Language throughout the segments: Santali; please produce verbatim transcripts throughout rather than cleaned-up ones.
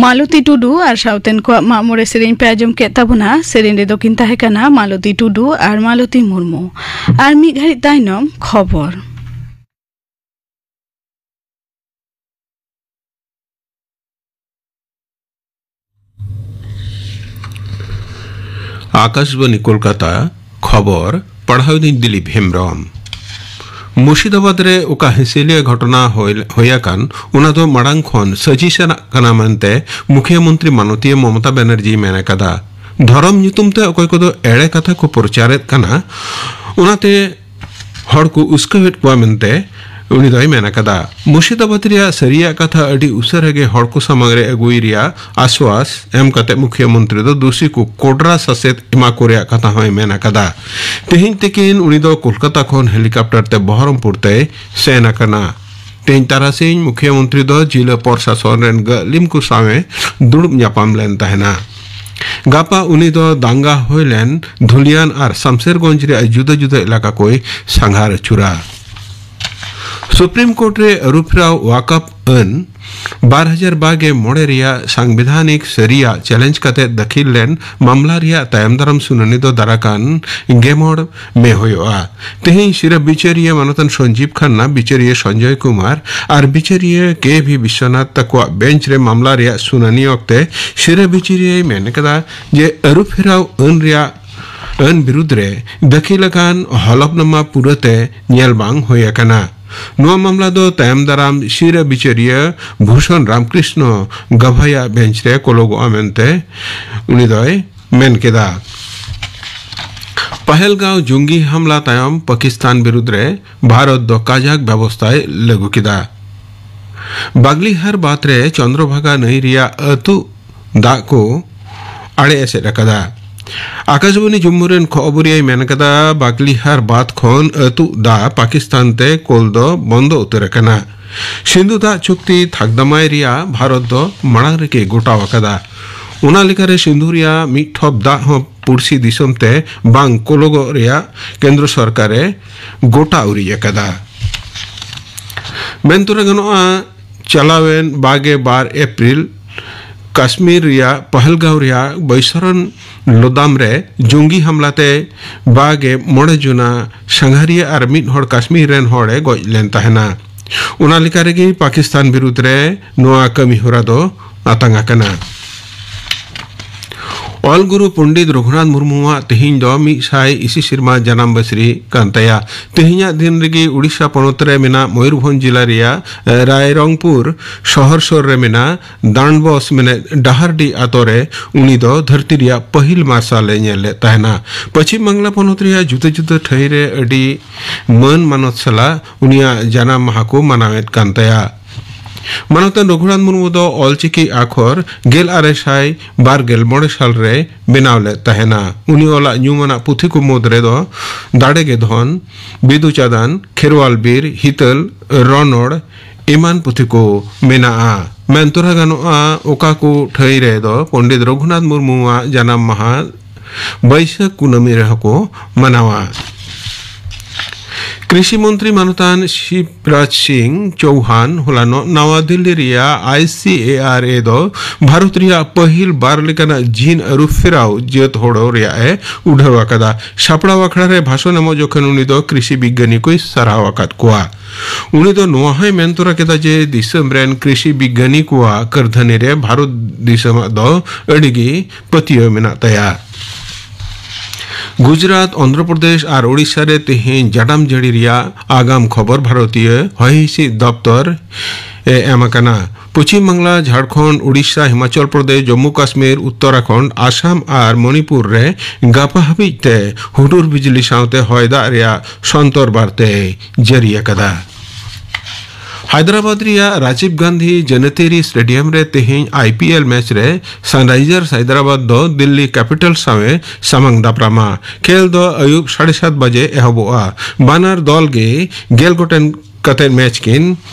ᱢᱟᱞᱚᱛᱤ ᱴᱩᱰᱩ ᱟᱨ ᱥᱟᱶᱛᱮᱱ ᱠᱚᱣᱟᱜ ᱢᱟᱜ ᱢᱚᱬᱮ ᱥᱮᱨᱮᱧ ᱯᱮ ᱟᱸᱡᱚᱢ ᱠᱮᱫ ᱛᱟᱵᱚᱱᱟ᱾ ᱥᱮᱨᱮᱧ ᱨᱮᱫᱚ ᱠᱤᱱ ᱛᱟᱦᱮᱸ ᱠᱟᱱᱟ ᱢᱟᱞᱚᱛᱤ ᱴᱩᱰᱩ ᱟᱨ ᱢᱟᱞᱚᱛᱤ ᱢᱩᱨᱢᱩ᱾ ᱟᱨ ᱢᱤᱫ ᱜᱷᱟᱹᱲᱤᱡ ᱛᱟᱭᱱᱚᱢ ᱠᱷᱚᱵᱚᱨ᱾ ᱟᱠᱟᱥᱵᱟᱱᱤ ᱠᱳᱞᱠᱟᱛᱟ, ᱠᱷᱚᱵᱚᱨ ᱯᱟᱲᱦᱟᱣ ᱫᱤᱧ ᱫᱤᱞᱤᱯ ᱦᱮᱢᱵᱨᱚᱢ᱾ ᱢᱩᱨᱥᱤᱫᱟᱵᱟᱫᱽ ᱨᱮ ᱚᱠᱟ ᱦᱤᱸᱥᱟᱹᱞᱤᱭᱟᱹ ᱜᱷᱚᱴᱚᱱᱟ ᱦᱩᱭ, ᱦᱩᱭ ᱟᱠᱟᱱ, ᱚᱱᱟ ᱫᱚ ᱢᱟᱲᱟᱝ ᱠᱷᱚᱱ ᱥᱟᱹᱡᱤᱥ ᱟᱱᱟᱜ ᱠᱟᱱᱟ ᱢᱮᱱᱛᱮ ᱢᱩᱠᱷᱤᱭᱟᱹ ᱢᱚᱱᱛᱨᱤ ᱢᱟᱱᱚᱛᱤᱭᱟᱹ ᱢᱚᱢᱚᱛᱟ ᱵᱟᱱᱟᱨᱡᱤᱭ ᱢᱮᱱ ᱟᱠᱟᱫᱟ᱾ ᱫᱷᱚᱨᱚᱢ ᱧᱩᱛᱩᱢ ᱛᱮ ᱚᱠᱚᱭ ᱠᱚᱫᱚ ᱮᱲᱮ ᱠᱟᱛᱷᱟ ᱠᱚ ᱯᱨᱚᱪᱟᱨᱮᱫ ᱠᱟᱱᱟ, ᱚᱱᱟᱛᱮ ᱦᱚᱲ ᱠᱚ ᱩᱥᱠᱟᱹᱣᱮᱫ ᱠᱚᱣᱟ ᱢᱮᱱᱛᱮ ᱩᱱᱤ ᱫᱚᱭ ᱢᱮᱱ ᱟᱠᱟᱫᱟ᱾ ᱢᱩᱨᱥᱤᱫᱟᱵᱟᱫᱽ ᱨᱮᱭᱟᱜ ᱥᱟᱹᱨᱤᱭᱟᱜ ᱠᱟᱛᱷᱟ ᱟᱹᱰᱤ ᱩᱥᱟᱹᱨᱟ ᱜᱮ ᱦᱚᱲ ᱠᱚ ᱥᱟᱢᱟᱝ ᱨᱮ ᱟᱹᱜᱩᱭ ᱨᱮᱭᱟᱜ ᱟᱥᱣᱟᱥ ᱮᱢ ᱠᱟᱛᱮ ᱢᱩᱠᱷᱤᱭᱟᱹ ᱢᱚᱱᱛᱨᱤ ᱫᱚ ᱫᱩᱥᱤ ᱠᱚ ᱠᱚᱰᱨᱟ ᱥᱟᱥᱮᱛ ᱮᱢᱟ ᱠᱚ ᱨᱮᱭᱟᱜ ᱠᱟᱛᱷᱟ ᱦᱚᱸᱭ ᱢᱮᱱ ᱟᱠᱟᱫᱟ᱾ ᱛᱮᱦᱮᱧ ᱛᱤᱠᱤᱱ ᱩᱱᱤ ᱫᱚ ᱠᱳᱞᱠᱟᱛᱟ ᱠᱷᱚᱱ ᱦᱮᱞᱤᱠᱟᱯᱴᱟᱨ ᱛᱮ ᱵᱚᱦᱚᱨᱚᱢᱯᱩᱨ ᱛᱮᱭ ᱥᱮᱱ ᱟᱠᱟᱱᱟ᱾ ᱛᱮᱦᱮᱧ ᱛᱟᱨᱟᱥᱤᱧ ᱢᱩᱠᱷᱤᱭᱟᱹ ᱢᱚᱱᱛᱨᱤ ᱫᱚ ᱡᱤᱞᱟᱹ ᱯᱨᱚᱥᱟᱥᱚᱱ ᱨᱮᱱ ᱜᱟᱹᱞᱤᱢ ᱠᱚ ᱥᱟᱶ ᱮ ᱫᱩᱲᱩᱵ ᱧᱟᱯᱟᱢ ᱞᱮᱱ ᱛᱟᱦᱮᱱᱟ᱾ ᱜᱟᱯᱟ ᱩᱱᱤ ᱫᱚ ᱫᱟᱝᱜᱟ ᱦᱩᱭ ᱞᱮᱱ ᱫᱷᱩᱞᱤᱭᱟᱱ ᱟᱨ ᱥᱟᱢᱥᱮᱨᱜᱚᱸᱡᱽ ᱨᱮᱭᱟᱜ ᱡᱩᱫᱟᱹ ᱡᱩᱫᱟᱹ ᱮᱞᱟᱠᱟ ᱠᱚᱭ ᱥᱟᱸᱜᱷᱟᱨ ᱟᱹᱪᱩᱨᱟ᱾ ᱥᱩᱯᱨᱤᱢ ᱠᱳᱨᱴ ᱨᱮ ᱟᱹᱨᱩᱯᱷᱮᱨᱟᱣ ᱣᱟᱠᱟᱯ ᱟᱹᱱ ᱵᱟᱨ ᱦᱟᱡᱟᱨ ᱵᱟᱜᱮ ᱢᱚᱬᱮ ᱨᱮᱭᱟᱜ ᱥᱟᱝᱵᱤᱫᱷᱟᱱᱤᱠ ᱥᱟᱹᱨᱤᱭᱟᱜ ᱪᱮᱞᱮᱧᱡᱽ ᱠᱟᱛᱮ ᱫᱟᱹᱠᱷᱤᱞ ᱞᱮᱱ ᱢᱟᱢᱞᱟ ᱨᱮᱭᱟᱜ ᱛᱟᱭᱚᱢ ᱫᱟᱨᱟᱢ ᱥᱩᱱᱟᱹᱱᱤ ᱫᱚ ᱫᱟᱨᱟᱠᱟᱱ ᱜᱮᱢᱚᱲ ᱢᱮ ᱦᱩᱭᱩᱜᱼᱟ᱾ ᱛᱮᱦᱮᱧ ᱥᱤᱨᱟᱹ ᱵᱤᱪᱟᱹᱨᱤᱭᱟᱹ ᱢᱟᱱᱚᱛᱟᱱ ᱥᱚᱧᱡᱤᱵᱽ ᱠᱷᱟᱱᱱᱟ, ᱵᱤᱪᱟᱹᱨᱤᱭᱟᱹ ᱥᱚᱧᱡᱚᱭ ᱠᱩᱢᱟᱨ ᱟᱨ ᱵᱤᱪᱟᱹᱨᱤᱭᱟᱹ ᱠᱮ ᱵᱷᱤ ᱵᱤᱥᱣᱟᱱᱟᱛᱷ ᱛᱟᱠᱚᱣᱟᱜ ᱵᱮᱧᱪ ᱨᱮ ᱢᱟᱢᱞᱟ ᱨᱮᱭᱟᱜ ᱥᱩᱱᱟᱹᱱᱤ ᱚᱠᱛᱮ ᱥᱤᱨᱟᱹ ᱵᱤᱪᱟᱹᱨᱤᱭᱟᱹᱭ ᱢᱮᱱ ᱠᱟᱫᱟ ᱡᱮ ᱟᱹᱨᱩᱯᱷᱮᱨᱟᱣ ᱟᱹᱱ ᱨᱮᱭᱟᱜ ᱟᱹᱱ ᱵᱤᱨᱩᱫᱽ ᱨᱮ ᱫᱟᱹᱠᱷᱤᱞ ᱟᱠᱟᱱ ᱦᱚᱞᱚᱯᱱᱟᱢᱟ ᱯᱩᱨᱟᱹᱛᱮ ᱧᱮᱞ ᱵᱟᱝ ᱦᱩᱭ ᱟᱠᱟᱱᱟ᱾ ᱱᱚᱣᱟ ᱢᱟᱢᱞᱟ ᱫᱚ ᱛᱟᱭᱚᱢ ᱫᱟᱨᱟᱢ ᱥᱤᱨᱟᱹ ᱵᱤᱪᱟᱹᱨᱤᱭᱟᱹ ᱵᱷᱩᱥᱚᱱ ᱨᱟᱢᱠᱨᱤᱥᱱᱚ ᱜᱟᱵᱷᱟᱭᱟᱜ ᱵᱮᱧᱪ ᱨᱮ ᱠᱚᱞᱚᱜᱚᱜᱼᱟ ᱢᱮᱱᱛᱮ ᱩᱱᱤ ᱫᱚᱭ ᱢᱮᱱ ᱠᱮᱫᱟ᱾ ᱯᱟᱦᱮᱞᱜᱟᱸᱣ ᱡᱚᱝᱜᱤ ᱦᱟᱢᱞᱟ ᱛᱟᱭᱚᱢ ᱯᱟᱠᱤᱥᱛᱟᱱ ᱵᱤᱨᱩᱫᱽ ᱨᱮ ᱵᱷᱟᱨᱚᱛ ᱫᱚ ᱠᱟᱡᱟᱠ ᱵᱮᱵᱚᱥᱛᱷᱟᱭ ᱞᱟᱹᱜᱩ ᱠᱮᱫᱟ᱾ ᱵᱟᱜᱽᱞᱤᱦᱟᱨ ᱵᱟᱸᱫᱷ ᱨᱮ ᱪᱚᱱᱫᱨᱚᱵᱷᱟᱜᱟ ᱱᱟᱹᱭ ᱨᱮᱭᱟᱜ ᱟᱹᱛᱩ ᱫᱟᱜ ᱠᱚ ᱟᱲᱮ ᱮᱥᱮᱫ ᱟᱠᱟᱫᱟ᱾ ᱟᱠᱟᱥᱵᱟᱱᱤ ᱡᱚᱢᱢᱩ ᱨᱮᱱ ᱠᱷᱚᱵᱚᱨᱤᱭᱟᱹᱭ ᱢᱮᱱ ᱟᱠᱟᱫᱟ, ᱵᱟᱜᱽᱞᱤᱦᱟᱨ ᱵᱟᱸᱫᱷ ᱠᱷᱚᱱ ᱟᱹᱛᱩ ᱫᱟᱜ ᱯᱟᱠᱤᱥᱛᱟᱱ ᱛᱮ ᱠᱳᱞ ᱫᱚ ᱵᱚᱱᱫᱚ ᱩᱛᱟᱹᱨ ᱟᱠᱟᱱᱟ᱾ ᱥᱤᱱᱫᱷᱩ ᱫᱟᱜ ᱪᱩᱠᱛᱤ ᱛᱷᱟᱠᱫᱟᱢᱟᱭ ᱨᱮᱭᱟᱜ ᱵᱷᱟᱨᱚᱛ ᱫᱚ ᱢᱟᱲᱟᱝ ᱨᱮᱜᱮ ᱜᱚᱴᱟᱣ ᱟᱠᱟᱫᱟ᱾ ᱚᱱᱟ ᱞᱮᱠᱟᱨᱮ ᱥᱤᱱᱫᱷᱩ ᱨᱮᱭᱟᱜ ᱢᱤᱫ ᱴᱷᱚᱯ ᱫᱟᱜ ᱦᱚᱸ ᱯᱩᱲᱥᱤ ᱫᱤᱥᱚᱢ ᱛᱮ ᱵᱟᱝ ᱠᱚᱞᱚᱜᱚᱜ ᱨᱮᱭᱟᱜ ᱠᱮᱱᱫᱨᱚ ᱥᱚᱨᱠᱟᱨ ᱮ ᱜᱚᱴᱟ ᱩᱨᱤᱡ ᱟᱠᱟᱫᱟ᱾ ᱢᱮᱱ ᱛᱚᱨᱟ ᱜᱟᱱᱚᱜᱼᱟ, ᱪᱟᱞᱟᱣᱮᱱ ᱵᱟᱜᱮ ᱵᱟᱨ ᱮᱯᱨᱤᱞ ᱠᱟᱥᱢᱤᱨ ᱨᱮᱭᱟᱜ ᱯᱟᱦᱞᱜᱟᱸᱣ ᱨᱮᱭᱟᱜ ᱵᱚᱭᱥᱚᱨᱚᱱ ᱞᱚᱫᱟᱢ ᱨᱮ ᱡᱚᱝᱜᱤ ᱦᱟᱢᱞᱟ ᱛᱮ ᱵᱟᱜᱮ ᱢᱚᱬᱮ ᱡᱚᱱᱟ ᱥᱟᱸᱜᱷᱟᱨᱤᱭᱟᱹ ᱟᱨ ᱢᱤᱫ ᱦᱚᱲ ᱠᱟᱥᱢᱤᱨ ᱨᱮᱱ ᱦᱚᱲᱮ ᱜᱚᱡ ᱞᱮᱱ ᱛᱟᱦᱮᱱᱟ᱾ ᱚᱱᱟ ᱞᱮᱠᱟ ᱨᱮᱜᱮ ᱯᱟᱠᱤᱥᱛᱟᱱ ᱵᱤᱨᱩᱫᱽ ᱨᱮ ᱱᱚᱣᱟ ᱠᱟᱹᱢᱤ ᱦᱚᱨᱟ ᱫᱚ ᱟᱛᱟᱝ ᱟᱠᱟᱱᱟ᱾ ᱚᱞ ᱜᱩᱨᱩ ᱯᱚᱱᱰᱤᱛ ᱨᱚᱜᱷᱩᱱᱟᱛᱷ ᱢᱩᱨᱢᱩᱣᱟᱜ ᱛᱮᱦᱮᱧ ᱫᱚ ᱢᱤᱫ ᱥᱟᱭ ᱤᱥᱤ ᱥᱮᱨᱢᱟ ᱡᱟᱱᱟᱢ ᱵᱟᱹᱥᱨᱤ ᱠᱟᱱ ᱛᱟᱭᱟ᱾ ᱛᱮᱦᱮᱧᱟᱜ ᱫᱤᱱ ᱨᱮᱜᱮ ᱩᱲᱤᱥᱥᱟ ᱯᱚᱱᱚᱛ ᱨᱮ ᱢᱮᱱᱟᱜ ᱢᱚᱭᱩᱨᱵᱷᱚᱸᱡᱽ ᱡᱤᱞᱟ ᱨᱮᱭᱟᱜ, ᱮ, ᱨᱟᱭᱨᱚᱝᱯᱩᱨ ᱥᱚᱦᱚᱨ ᱥᱩᱨ ᱨᱮ ᱢᱮᱱᱟᱜ ᱫᱟᱱᱰᱵᱚᱥ ᱢᱮᱱᱮᱫ ᱰᱟᱦᱟᱨᱰᱤ ᱟᱛᱳ ᱨᱮ ᱩᱱᱤ ᱫᱚ ᱫᱷᱟᱹᱨᱛᱤ ᱨᱮᱭᱟᱜ ᱯᱟᱹᱦᱤᱞ ᱢᱟᱨᱥᱟᱞ ᱮ ᱧᱮᱞ ᱞᱮᱫ ᱛᱟᱦᱮᱱᱟ᱾ ᱯᱚᱪᱷᱤᱢ ᱵᱟᱝᱞᱟ ᱯᱚᱱᱚᱛ ᱨᱮᱭᱟᱜ ᱡᱩᱫᱟᱹ ᱡᱩᱫᱟᱹ ᱴᱷᱟᱹᱭ ᱨᱮ ᱟᱹᱰᱤ ᱢᱟᱹᱱ ᱢᱟᱱᱚᱛ ᱥᱟᱞᱟᱜ ᱩᱱᱤᱭᱟᱜ ᱡᱟᱱᱟᱢ ᱢᱟᱦᱟ ᱠᱚ ᱢᱟᱱᱟᱣᱮᱫ ᱠᱟᱱ ᱛᱟᱭᱟ᱾ ᱢᱟᱱᱚᱛᱟᱱ ᱨᱚᱜᱷᱩᱱᱟᱛᱷ ᱢᱩᱨᱢᱩ ᱫᱚ ᱚᱞᱪᱤᱠᱤ ᱟᱠᱷᱚᱨ ᱜᱮᱞ ᱟᱨᱮ ᱥᱟᱭ ᱵᱟᱨ ᱜᱮᱞ ᱢᱚᱬᱮ ᱥᱟᱞ ᱨᱮ ᱵᱮᱱᱟᱣ ᱞᱮᱫ ᱛᱟᱦᱮᱱᱟ᱾ ᱩᱱᱤ ᱚᱞᱟᱜ ᱧᱩᱢᱟᱱᱟᱜ ᱯᱩᱛᱷᱤ ᱠᱚ ᱢᱩᱫᱽ ᱨᱮᱫᱚ ᱫᱟᱲᱮ ᱜᱮ ᱫᱷᱚᱱ, ᱵᱤᱫᱩ ᱪᱟᱸᱫᱟᱱ, ᱠᱷᱮᱨᱣᱟᱞ ᱵᱤᱨ, ᱦᱤᱛᱟᱹᱞ, ᱨᱚᱱᱚᱲ ᱮᱢᱟᱱ ᱯᱩᱛᱷᱤ ᱠᱚ ᱢᱮᱱᱟᱜᱼᱟ᱾ ᱢᱮᱱ ᱛᱚᱨᱟ ᱜᱟᱱᱚᱜᱼᱟ, ᱚᱠᱟ ᱠᱚ ᱴᱷᱟᱹᱭ ᱨᱮᱫᱚ ᱯᱚᱱᱰᱤᱛ ᱨᱚᱜᱷᱩᱱᱟᱛᱷ ᱢᱩᱨᱢᱩᱣᱟᱜ ᱡᱟᱱᱟᱢ ᱢᱟᱦᱟ ᱵᱟᱹᱭᱥᱟᱹᱠᱷ ᱠᱩᱱᱟᱹᱢᱤ ᱨᱮᱦᱚᱸ ᱠᱚ ᱢᱟᱱᱟᱣᱟ᱾ ᱠᱨᱤᱥᱤ ᱢᱚᱱᱛᱨᱤ ᱢᱟᱱᱚᱛᱟᱱ ᱥᱤᱵᱨᱟᱡᱽ ᱥᱤᱝ ᱪᱳᱣᱦᱟᱱ ᱦᱚᱞᱟᱱᱚᱜ ᱱᱟᱣᱟ ᱫᱤᱞᱞᱤ ᱨᱮᱭᱟᱜ ᱟᱭ ᱥᱤ ᱮ ᱟᱨ ᱮ ᱫᱚ ᱵᱷᱟᱨᱚᱛ ᱨᱮᱭᱟᱜ ᱯᱟᱹᱦᱤᱞ ᱵᱟᱨ ᱞᱮᱠᱟᱱᱟᱜ ᱡᱤᱱ ᱟᱹᱨᱩ ᱯᱷᱮᱨᱟᱣ ᱡᱟᱹᱛ ᱦᱚᱲᱚ ᱨᱮᱭᱟᱜ ᱮ ᱩᱰᱷᱟᱹᱣ ᱟᱠᱟᱫᱟ᱾ ᱥᱟᱯᱲᱟᱣ ᱟᱠᱷᱲᱟ ᱨᱮ ᱵᱷᱟᱥᱚᱱ ᱮᱢᱚᱜ ᱡᱚᱠᱷᱚᱱ ᱩᱱᱤ ᱫᱚ ᱠᱨᱤᱥᱤ ᱵᱤᱜᱽᱜᱟᱱᱤ ᱠᱚᱭ ᱥᱟᱨᱦᱟᱣ ᱟᱠᱟᱫ ᱠᱚᱣᱟ᱾ ᱩᱱᱤ ᱫᱚ ᱱᱚᱣᱟ ᱦᱚᱸᱭ ᱢᱮᱱ ᱛᱚᱨᱟ ᱠᱮᱫᱟ ᱡᱮ ᱫᱤᱥᱚᱢ ᱨᱮᱱ ᱠᱨᱤᱥᱤ ᱵᱤᱜᱽᱜᱟᱱᱤ ᱠᱚᱣᱟᱜ ᱠᱟᱹᱨᱫᱷᱟᱹᱱᱤ ᱨᱮ ᱵᱷᱟᱨᱚᱛ ᱫᱤᱥᱚᱢᱟᱜ ᱫᱚ ᱟᱹᱰᱤ ᱜᱮ ᱯᱟᱹᱛᱭᱟᱹᱣ ᱢᱮᱱᱟᱜ ᱛᱟᱭᱟ᱾ ᱜᱩᱡᱽᱨᱟᱴ, ᱚᱱᱫᱷᱨᱚ ᱯᱨᱚᱫᱮᱥ ᱟᱨ ᱳᱰᱤᱥᱟ ᱨᱮ ᱛᱮᱦᱮᱧ ᱡᱟᱰᱟᱢ ᱡᱟᱹᱲᱤ ᱨᱮᱭᱟᱜ ᱟᱜᱟᱢ ᱠᱷᱚᱵᱚᱨ ᱵᱷᱟᱨᱚᱛᱤᱭᱚ ᱦᱚᱭ ᱦᱤᱸᱥᱤᱫ ᱫᱚᱯᱛᱚᱨ ᱮ ᱮᱢ ᱟᱠᱟᱱᱟ᱾ ᱯᱚᱪᱷᱤᱢ ᱵᱟᱝᱞᱟ, ᱡᱷᱟᱲᱠᱷᱚᱸᱰ, ᱳᱰᱤᱥᱟ, ᱦᱤᱢᱟᱪᱚᱞ ᱯᱨᱚᱫᱮᱥ, ᱡᱚᱢᱢᱩ ᱠᱟᱥᱢᱤᱨ, ᱩᱛᱛᱚᱨᱟᱠᱷᱚᱸᱰ, ᱟᱥᱟᱢ ᱟᱨ ᱢᱚᱱᱤᱯᱩᱨ ᱨᱮ ᱜᱟᱯᱟ ᱦᱟᱹᱵᱤᱡ ᱛᱮ ᱦᱩᱰᱩᱨ ᱵᱤᱡᱽᱞᱤ ᱥᱟᱶᱛᱮ ᱦᱚᱭ ᱫᱟᱜ ᱨᱮᱭᱟᱜ ᱥᱚᱱᱛᱚᱨ ᱵᱟᱨᱛᱮᱭ ᱡᱟᱹᱨᱤ ᱟᱠᱟᱫᱟ᱾ ᱦᱟᱭᱫᱨᱟᱵᱟᱫᱽ ᱨᱮᱭᱟᱜ ᱨᱟᱡᱤᱵᱽ ᱜᱟᱱᱫᱷᱤ ᱡᱟᱹᱱᱟᱹᱛᱤᱭᱟᱹᱨᱤ ᱥᱴᱮᱰᱤᱭᱟᱢ ᱨᱮ ᱛᱮᱦᱮᱧ ᱟᱭ ᱯᱤ ᱮᱞ ᱢᱮᱪ ᱨᱮ ᱥᱟᱱᱨᱟᱭᱡᱟᱨᱥ ᱦᱟᱭᱫᱨᱟᱵᱟᱫᱽ ᱫᱚ ᱫᱤᱞᱞᱤ ᱠᱮᱯᱤᱴᱟᱞᱥ ᱥᱟᱶ ᱮ ᱥᱟᱢᱟᱝ ᱫᱟᱯᱨᱟᱢᱟ᱾ ᱠᱷᱮᱞ ᱫᱚ ᱟᱹᱭᱩᱵ ᱥᱟᱲᱮ ᱥᱟᱛ ᱵᱟᱡᱮ ᱮᱦᱚᱵᱚᱜᱼᱟ᱾ ᱵᱟᱱᱟᱨ ᱫᱚᱞ ᱜᱮ ᱜᱮᱞ ᱜᱚᱴᱮᱱ ᱠᱟᱛᱮ ᱢᱮᱪ ᱠᱤᱱ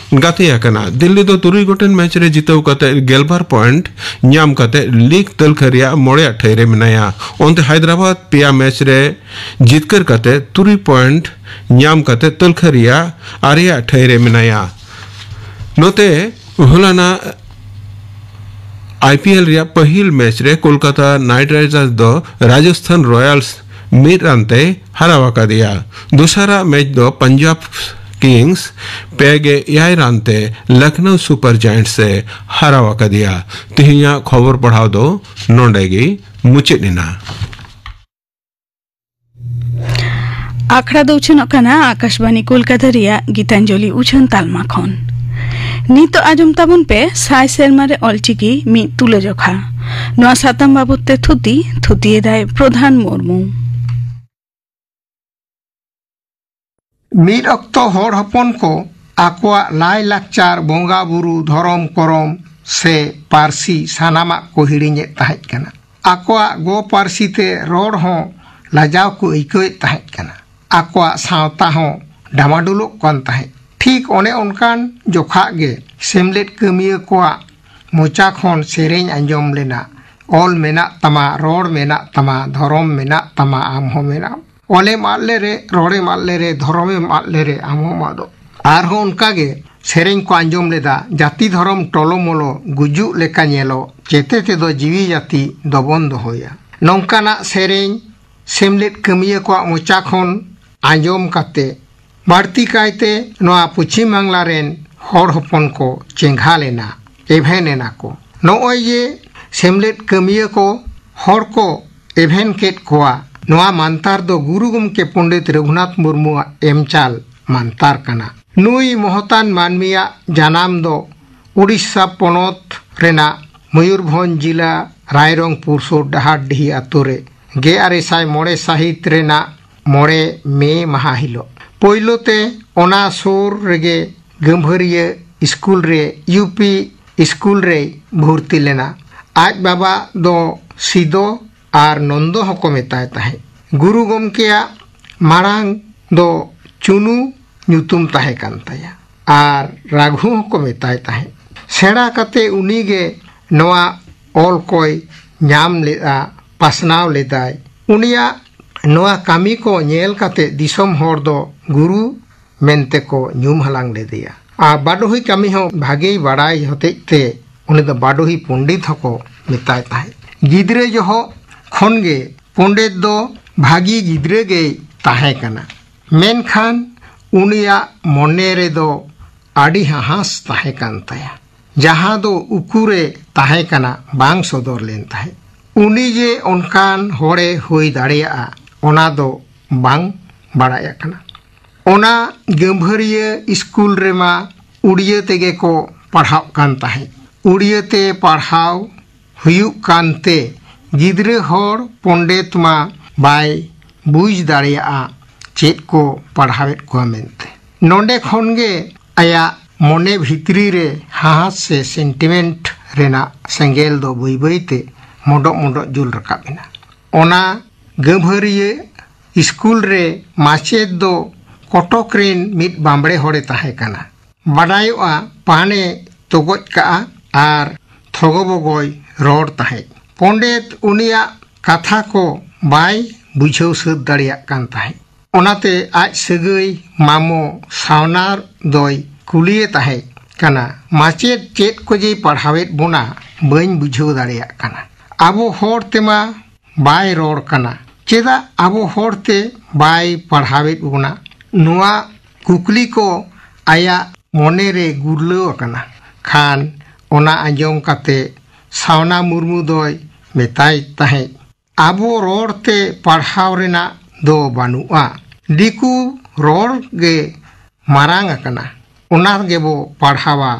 ᱜᱟᱛᱮ ᱟᱠᱟᱱᱟ᱾ ᱫᱤᱞᱞᱤ ᱫᱚ ᱛᱩᱨᱩᱭ ᱜᱚᱴᱮᱱ ᱢᱮᱪ ᱨᱮ ᱡᱤᱛᱟᱹᱣ ᱠᱟᱛᱮ ᱜᱮᱞᱵᱟᱨ ᱯᱚᱭᱮᱱᱴ ᱧᱟᱢ ᱠᱟᱛᱮ ᱞᱤᱜᱽ ᱛᱟᱹᱞᱠᱷᱟᱹ ᱨᱮᱭᱟᱜ ᱢᱚᱬᱮᱭᱟᱜ ᱴᱷᱟᱹᱭ ᱨᱮ ᱢᱮᱱᱟᱭᱟ᱾ ᱚᱱᱛᱮ ᱦᱟᱭᱫᱨᱟᱵᱟᱫᱽ ᱯᱮᱭᱟ ᱢᱮᱪ ᱨᱮ ᱡᱤᱛᱠᱟᱹᱨ ᱠᱟᱛᱮ ᱛᱩᱨᱩᱭ ᱯᱚᱭᱮᱱᱴ ᱧᱟᱢ ᱠᱟᱛᱮ ᱛᱟᱹᱞᱠᱷᱟᱹ ᱨᱮᱭᱟᱜ ᱟᱨᱮᱭᱟᱜ ᱴᱷᱟᱹᱭ ᱨᱮ ᱢᱮᱱᱟᱭᱟ᱾ ᱱᱚᱛᱮ ᱦᱚᱞᱟᱱᱟᱜ ᱟᱭᱯᱤᱮᱞ ᱨᱮᱭᱟᱜ ᱯᱟᱹᱦᱤᱞ ᱢᱮᱪ ᱨᱮ ᱠᱳᱞᱠᱟᱛᱟ ᱱᱟᱭᱤᱴ ᱨᱟᱭᱰᱟᱨᱥ ᱫᱚ ᱨᱟᱡᱚᱥᱛᱷᱟᱱ ᱨᱚᱭᱟᱞᱥ ᱢᱤᱫ ᱨᱟᱱ ᱛᱮ ᱦᱟᱨᱟᱣ ᱟᱠᱟᱫᱮᱭᱟ᱾ ᱫᱚᱥᱟᱨᱟᱜ ᱢᱮᱪ ᱫᱚ ᱯᱟᱧᱡᱟᱵᱽ ᱠᱤᱝᱥ ᱯᱮ ᱜᱮ ᱮᱭᱟᱭ ᱨᱟᱱ ᱛᱮ ᱞᱚᱠᱷᱱᱚᱣ ᱥᱩᱯᱟᱨ ᱡᱟᱭᱮᱱᱴᱥ ᱮ ᱦᱟᱨᱟᱣ ᱟᱠᱟᱫᱮᱭᱟ᱾ ᱛᱮᱦᱮᱧᱟᱜ ᱠᱷᱚᱵᱚᱨ ᱯᱟᱲᱦᱟᱣ ᱫᱚ ᱱᱚᱰᱮ ᱜᱮ ᱢᱩᱪᱟᱹᱫ ᱮᱱᱟ᱾ ᱟᱠᱷᱲᱟ ᱫᱚ ᱩᱪᱷᱟᱹᱱᱚᱜ ᱠᱟᱱᱟ ᱟᱠᱟᱥᱵᱟᱱᱤ ᱠᱳᱞᱠᱟᱛᱟ ᱨᱮᱭᱟᱜ ᱜᱤᱛᱟᱧᱡᱚᱞᱤ ᱩᱪᱷᱟᱹᱱ ᱛᱟᱞᱢᱟ ᱠᱷᱚᱱ᱾ ᱱᱤᱛᱚᱜ ᱟᱸᱡᱚᱢ ᱛᱟᱵᱚᱱ ᱯᱮ ᱥᱟᱭ ᱥᱮᱨᱢᱟ ᱨᱮ ᱚᱞᱪᱤᱠᱤ ᱢᱤᱫ ᱛᱩᱞᱟᱹᱡᱚᱠᱷᱟ᱾ ᱱᱚᱣᱟ ᱥᱟᱛᱟᱢ ᱵᱟᱵᱚᱛ ᱛᱮ ᱛᱷᱩᱛᱤ, ᱛᱷᱩᱛᱤᱭᱮᱫᱟᱭ ᱯᱨᱚᱫᱷᱟᱱ ᱢᱩᱨᱢᱩ᱾ ᱢᱤᱫ ᱚᱠᱛᱚ ᱦᱚᱲ ᱦᱚᱯᱚᱱ ᱠᱚ ᱟᱠᱚᱣᱟᱜ ᱞᱟᱭ ᱞᱟᱠᱪᱟᱨ, ᱵᱚᱸᱜᱟ ᱵᱩᱨᱩ, ᱫᱷᱚᱨᱚᱢ ᱠᱚᱨᱚᱢ ᱥᱮ ᱯᱟᱹᱨᱥᱤ ᱥᱟᱱᱟᱢᱟᱜ ᱠᱚ ᱦᱤᱲᱤᱧᱮᱫ ᱛᱟᱦᱮᱸ ᱠᱟᱱᱟ᱾ ᱟᱠᱚᱣᱟᱜ ᱜᱚ ᱯᱟᱹᱨᱥᱤ ᱛᱮ ᱨᱚᱲ ᱦᱚᱸ ᱞᱟᱡᱟᱣ ᱠᱚ ᱟᱹᱭᱠᱟᱹᱣᱮᱫ ᱛᱟᱦᱮᱸ ᱠᱟᱱᱟ᱾ ᱟᱠᱚᱣᱟᱜ ᱥᱟᱶᱛᱟ ᱦᱚᱸ ᱰᱟᱢᱟᱰᱳᱞᱚᱜ ᱠᱟᱱ ᱛᱟᱦᱮᱸᱫ᱾ ᱴᱷᱤᱠ ᱚᱱᱮ ᱚᱱᱠᱟᱱ ᱡᱚᱠᱷᱟ ᱜᱮ ᱥᱮᱢᱞᱮᱫ ᱠᱟᱹᱢᱤᱭᱟᱹ ᱠᱚᱣᱟᱜ ᱢᱚᱪᱟ ᱠᱷᱚᱱ ᱥᱮᱨᱮᱧ ᱟᱸᱡᱚᱢ ᱞᱮᱱᱟ, "ᱚᱞ ᱢᱮᱱᱟᱜ ᱛᱟᱢᱟ, ᱨᱚᱲ ᱢᱮᱱᱟᱜ ᱛᱟᱢᱟ, ᱫᱷᱚᱨᱚᱢ ᱢᱮᱱᱟᱜ ᱛᱟᱢᱟ, ᱟᱢ ᱦᱚᱸ ᱢᱮᱱᱟᱢ᱾ ᱚᱞᱮᱢ ᱟᱫ ᱞᱮᱨᱮ, ᱨᱚᱲᱮᱢ ᱟᱫ ᱞᱮᱨᱮ, ᱫᱷᱚᱨᱚᱢᱮᱢ ᱟᱫ ᱞᱮᱨᱮ, ᱟᱢ ᱦᱚᱸᱢ ᱟᱫᱚᱜ᱾" ᱟᱨᱦᱚᱸ ᱚᱱᱠᱟ ᱜᱮ ᱥᱮᱨᱮᱧ ᱠᱚ ᱟᱸᱡᱚᱢ ᱞᱮᱫᱟ, "ᱡᱟᱹᱛᱤ ᱫᱷᱚᱨᱚᱢ ᱴᱚᱞᱚᱢᱚᱞᱚ, ᱜᱩᱡᱩᱜ ᱞᱮᱠᱟ ᱧᱮᱞᱚᱜ, ᱪᱮᱛᱮ ᱛᱮᱫᱚ ᱡᱤᱣᱤ ᱡᱟᱹᱛᱤ ᱫᱚᱵᱚᱱ ᱫᱚᱦᱚᱭᱟ᱾" ᱱᱚᱝᱠᱟᱱᱟᱜ ᱥᱮᱨᱮᱧ ᱥᱮᱢᱞᱮᱫ ᱠᱟᱹᱢᱤᱭᱟᱹ ᱠᱚᱣᱟᱜ ᱢᱚᱪᱟ ᱠᱷᱚᱱ ᱟᱸᱡᱚᱢ ᱠᱟᱛᱮ ᱵᱟᱹᱲᱛᱤ ᱠᱟᱭᱛᱮ ᱱᱚᱣᱟ ᱯᱚᱪᱷᱤᱢ ᱵᱟᱝᱞᱟ ᱨᱮᱱ ᱦᱚᱲ ᱦᱚᱯᱚᱱ ᱠᱚ ᱪᱮᱸᱜᱷᱟ ᱞᱮᱱᱟ, ᱮᱵᱷᱮᱱ ᱮᱱᱟ ᱠᱚ᱾ ᱱᱚᱜᱼᱚᱭ ᱡᱮ ᱥᱮᱢᱞᱮᱫ ᱠᱟᱹᱢᱤᱭᱟᱹ ᱠᱚ ᱦᱚᱲ ᱠᱚ ᱮᱵᱷᱮᱱ ᱠᱮᱫ ᱠᱚᱣᱟ, ᱱᱚᱣᱟ ᱢᱟᱱᱛᱟᱨ ᱫᱚ ᱜᱩᱨᱩ ᱜᱚᱢᱠᱮ ᱯᱚᱱᱰᱤᱛ ᱨᱚᱜᱷᱩᱱᱟᱛᱷ ᱢᱩᱨᱢᱩᱣᱟᱜ ᱮᱢᱪᱟᱞ ᱢᱟᱱᱛᱟᱨ ᱠᱟᱱᱟ᱾ ᱱᱩᱭ ᱢᱚᱦᱚᱛᱟᱱ ᱢᱟᱹᱱᱢᱤᱭᱟᱜ ᱡᱟᱱᱟᱢ ᱫᱚ ᱩᱲᱤᱥᱥᱟ ᱯᱚᱱᱚᱛ ᱨᱮᱱᱟᱜ ᱢᱚᱭᱩᱨᱵᱷᱚᱸᱡᱽ ᱡᱤᱞᱟ ᱨᱟᱭᱨᱚᱝᱯᱩᱨ ᱥᱩᱨ ᱰᱟᱦᱟᱨᱰᱤᱦᱤ ᱟᱛᱳ ᱨᱮ ᱜᱮᱞ ᱟᱨᱮ ᱥᱟᱭ ᱢᱚᱬᱮ ᱥᱟᱹᱦᱤᱛ ᱨᱮᱱᱟᱜ ᱢᱚᱬᱮ ᱢᱮ ᱢᱟᱦᱟ ᱦᱤᱞᱳᱜ᱾ ᱯᱳᱭᱞᱳ ᱛᱮ ᱚᱱᱟ ᱥᱩᱨ ᱨᱮᱜᱮ ᱜᱟᱹᱢᱵᱷᱟᱹᱨᱤᱭᱟᱹ ᱥᱠᱩᱞ ᱨᱮ, ᱤᱭᱩ ᱯᱤ ᱥᱠᱩᱞ ᱨᱮᱭ ᱵᱷᱩᱨᱛᱤ ᱞᱮᱱᱟ᱾ ᱟᱡ ᱵᱟᱵᱟ ᱫᱚ ᱥᱤᱫᱚ ᱟᱨ ᱱᱚᱱᱫᱚ ᱦᱚᱸᱠᱚ ᱢᱮᱛᱟᱭ ᱛᱟᱦᱮᱸᱫ᱾ ᱜᱩᱨᱩ ᱜᱚᱢᱠᱮᱭᱟᱜ ᱢᱟᱲᱟᱝ ᱫᱚ ᱪᱩᱱᱩ ᱧᱩᱛᱩᱢ ᱛᱟᱦᱮᱸ ᱠᱟᱱ ᱛᱟᱭᱟ ᱟᱨ ᱨᱟᱜᱷᱩ ᱦᱚᱸᱠᱚ ᱢᱮᱛᱟᱭ ᱛᱟᱦᱮᱸᱫ᱾ ᱥᱮᱬᱟ ᱠᱟᱛᱮ ᱩᱱᱤ ᱜᱮ ᱱᱚᱣᱟ ᱚᱞ ᱠᱚᱭ ᱧᱟᱢ ᱞᱮᱫᱼᱟ, ᱯᱟᱥᱱᱟᱣ ᱞᱮᱫᱟᱭ᱾ ᱩᱱᱤᱭᱟᱜ ᱱᱚᱣᱟ ᱠᱟᱹᱢᱤ ᱠᱚ ᱧᱮᱞ ᱠᱟᱛᱮ ᱫᱤᱥᱚᱢ ᱦᱚᱲ ᱫᱚ ᱜᱩᱨᱩ ᱢᱮᱱᱛᱮ ᱠᱚ ᱧᱩᱢ ᱦᱟᱞᱟᱝ ᱞᱮᱫᱮᱭᱟ᱾ ᱟᱨ ᱵᱟᱰᱚᱦᱤ ᱠᱟᱹᱢᱤ ᱦᱚᱸ ᱵᱷᱟᱜᱮᱭ ᱵᱟᱲᱟᱭ ᱦᱚᱛᱮᱡ ᱛᱮ ᱩᱱᱤ ᱫᱚ ᱵᱟᱰᱚᱦᱤ ᱯᱚᱱᱰᱤᱛ ᱦᱚᱸᱠᱚ ᱢᱮᱛᱟᱭ ᱛᱟᱦᱮᱸᱫ᱾ ᱜᱤᱫᱽᱨᱟᱹ ᱡᱚᱦᱚᱜ ᱠᱷᱚᱱ ᱜᱮ ᱯᱚᱱᱰᱤᱛ ᱫᱚ ᱵᱷᱟᱹᱜᱤ ᱜᱤᱫᱽᱨᱟᱹ ᱜᱮᱭ ᱛᱟᱦᱮᱸ ᱠᱟᱱᱟ, ᱢᱮᱱᱠᱷᱟᱱ ᱩᱱᱤᱭᱟᱜ ᱢᱚᱱᱮ ᱨᱮᱫᱚ ᱟᱹᱰᱤ ᱦᱟᱦᱟᱥ ᱛᱟᱦᱮᱸ ᱠᱟᱱ ᱛᱟᱭᱟ, ᱡᱟᱦᱟᱸ ᱫᱚ ᱩᱠᱩᱨᱮ ᱛᱟᱦᱮᱸ ᱠᱟᱱᱟ, ᱵᱟᱝ ᱥᱚᱫᱚᱨ ᱞᱮᱱ ᱛᱟᱦᱮᱸᱫ᱾ ᱩᱱᱤ ᱡᱮ ᱚᱱᱠᱟᱱ ᱦᱚᱲᱮ ᱦᱩᱭ ᱫᱟᱲᱮᱭᱟᱜᱼᱟ, ᱚᱱᱟ ᱫᱚ ᱵᱟᱝ ᱵᱟᱲᱟᱭ ᱟᱠᱟᱱᱟ᱾ ᱚᱱᱟ ᱜᱟᱹᱢᱵᱷᱟᱹᱨᱤᱭᱟᱹ ᱥᱠᱩᱞ ᱨᱮᱢᱟ ᱩᱲᱤᱭᱟᱹ ᱛᱮᱜᱮ ᱠᱚ ᱯᱟᱲᱦᱟᱜ ᱠᱟᱱ ᱛᱟᱦᱮᱸᱫ᱾ ᱩᱲᱤᱭᱟᱹ ᱛᱮ ᱯᱟᱲᱦᱟᱣ ᱦᱩᱭᱩᱜ ᱠᱟᱱᱛᱮ ᱜᱤᱫᱽᱨᱟᱹ ᱦᱚᱲ ᱯᱚᱱᱰᱮᱛ ᱢᱟ ᱵᱟᱭ ᱵᱩᱡᱽ ᱫᱟᱲᱮᱭᱟᱜᱼᱟ ᱪᱮᱫ ᱠᱚ ᱯᱟᱲᱦᱟᱣᱮᱫ ᱠᱚᱣᱟ ᱢᱮᱱᱛᱮ᱾ ᱱᱚᱰᱮ ᱠᱷᱚᱱ ᱜᱮ ᱟᱭᱟᱜ ᱢᱚᱱᱮ ᱵᱷᱤᱛᱨᱤ ᱨᱮ ᱦᱟᱦᱟᱥ ᱥᱮ ᱥᱮᱱᱴᱤᱢᱮᱱᱴ ᱨᱮᱱᱟᱜ ᱥᱮᱸᱜᱮᱞ ᱫᱚ ᱵᱟᱹᱭ ᱵᱟᱹᱭ ᱛᱮ ᱢᱚᱰᱚᱜ ᱢᱚᱰᱚᱜ ᱡᱩᱞ ᱨᱟᱠᱟᱵ ᱮᱱᱟ᱾ ᱚᱱᱟ ᱜᱟᱹᱢᱵᱷᱟᱹᱨᱤᱭᱟᱹ ᱥᱠᱩᱞ ᱨᱮ ᱢᱟᱪᱮᱫ ᱫᱚ ᱠᱚᱴᱚᱠ ᱨᱮᱱ ᱢᱤᱫ ᱵᱟᱢᱵᱽᱲᱮ ᱦᱚᱲᱮ ᱛᱟᱦᱮᱸ ᱠᱟᱱᱟ᱾ ᱵᱟᱰᱟᱭᱚᱜᱼᱟ, ᱯᱟᱱᱮ ᱛᱚᱜᱚᱡ ᱠᱟᱜᱼᱟ ᱟᱨ ᱛᱷᱚᱜᱚᱵᱚᱜᱚᱭ ᱨᱚᱲ ᱛᱟᱦᱮᱸᱫ᱾ ᱯᱚᱸᱰᱮᱛ ᱩᱱᱤᱭᱟᱜ ᱠᱟᱛᱷᱟ ᱠᱚ ᱵᱟᱭ ᱵᱩᱡᱷᱟᱹᱣ ᱥᱟᱹᱛ ᱫᱟᱲᱮᱭᱟᱜ ᱠᱟᱱ ᱛᱟᱦᱮᱸᱫ᱾ ᱚᱱᱟᱛᱮ ᱟᱡ ᱥᱟᱹᱜᱟᱹᱭ ᱢᱟᱢᱚ ᱥᱟᱣᱱᱟ ᱫᱚᱭ ᱠᱩᱞᱤᱭᱮ ᱛᱟᱦᱮᱸ ᱠᱟᱱᱟ, "ᱢᱟᱪᱮᱫ ᱪᱮᱫ ᱠᱚᱡᱮᱭ ᱯᱟᱲᱦᱟᱣᱮᱫ ᱵᱚᱱᱟ, ᱵᱟᱹᱧ ᱵᱩᱡᱷᱟᱹᱣ ᱫᱟᱲᱮᱭᱟᱜ ᱠᱟᱱᱟ᱾ ᱟᱵᱚ ᱦᱚᱲ ᱛᱮᱢᱟ ᱵᱟᱭ ᱨᱚᱲ ᱠᱟᱱᱟ, ᱪᱮᱫᱟᱜ ᱟᱵᱚ ᱦᱚᱲ ᱛᱮ ᱵᱟᱭ ᱯᱟᱲᱦᱟᱣᱮᱫ ᱵᱚᱱᱟ?" ᱱᱚᱣᱟ ᱠᱩᱠᱞᱤ ᱠᱚ ᱟᱭᱟᱜ ᱢᱚᱱᱮ ᱨᱮ ᱜᱩᱨᱞᱟᱹᱣ ᱟᱠᱟᱱᱟ᱾ ᱠᱷᱟᱱ ᱚᱱᱟ ᱟᱸᱡᱚᱢ ᱠᱟᱛᱮ ᱥᱟᱣᱱᱟ ᱢᱩᱨᱢᱩ ᱫᱚᱭ ᱢᱮᱛᱟᱭ ᱛᱟᱦᱮᱸᱫ, "ᱟᱵᱚ ᱨᱚᱲ ᱛᱮ ᱯᱟᱲᱦᱟᱣ ᱨᱮᱱᱟᱜ ᱫᱚ ᱵᱟᱹᱱᱩᱜᱼᱟ᱾ ᱫᱤᱠᱩ ᱨᱚᱲ ᱜᱮ ᱢᱟᱨᱟᱝ ᱟᱠᱟᱱᱟ, ᱚᱱᱟ ᱜᱮᱵᱚ ᱯᱟᱲᱦᱟᱣᱟ,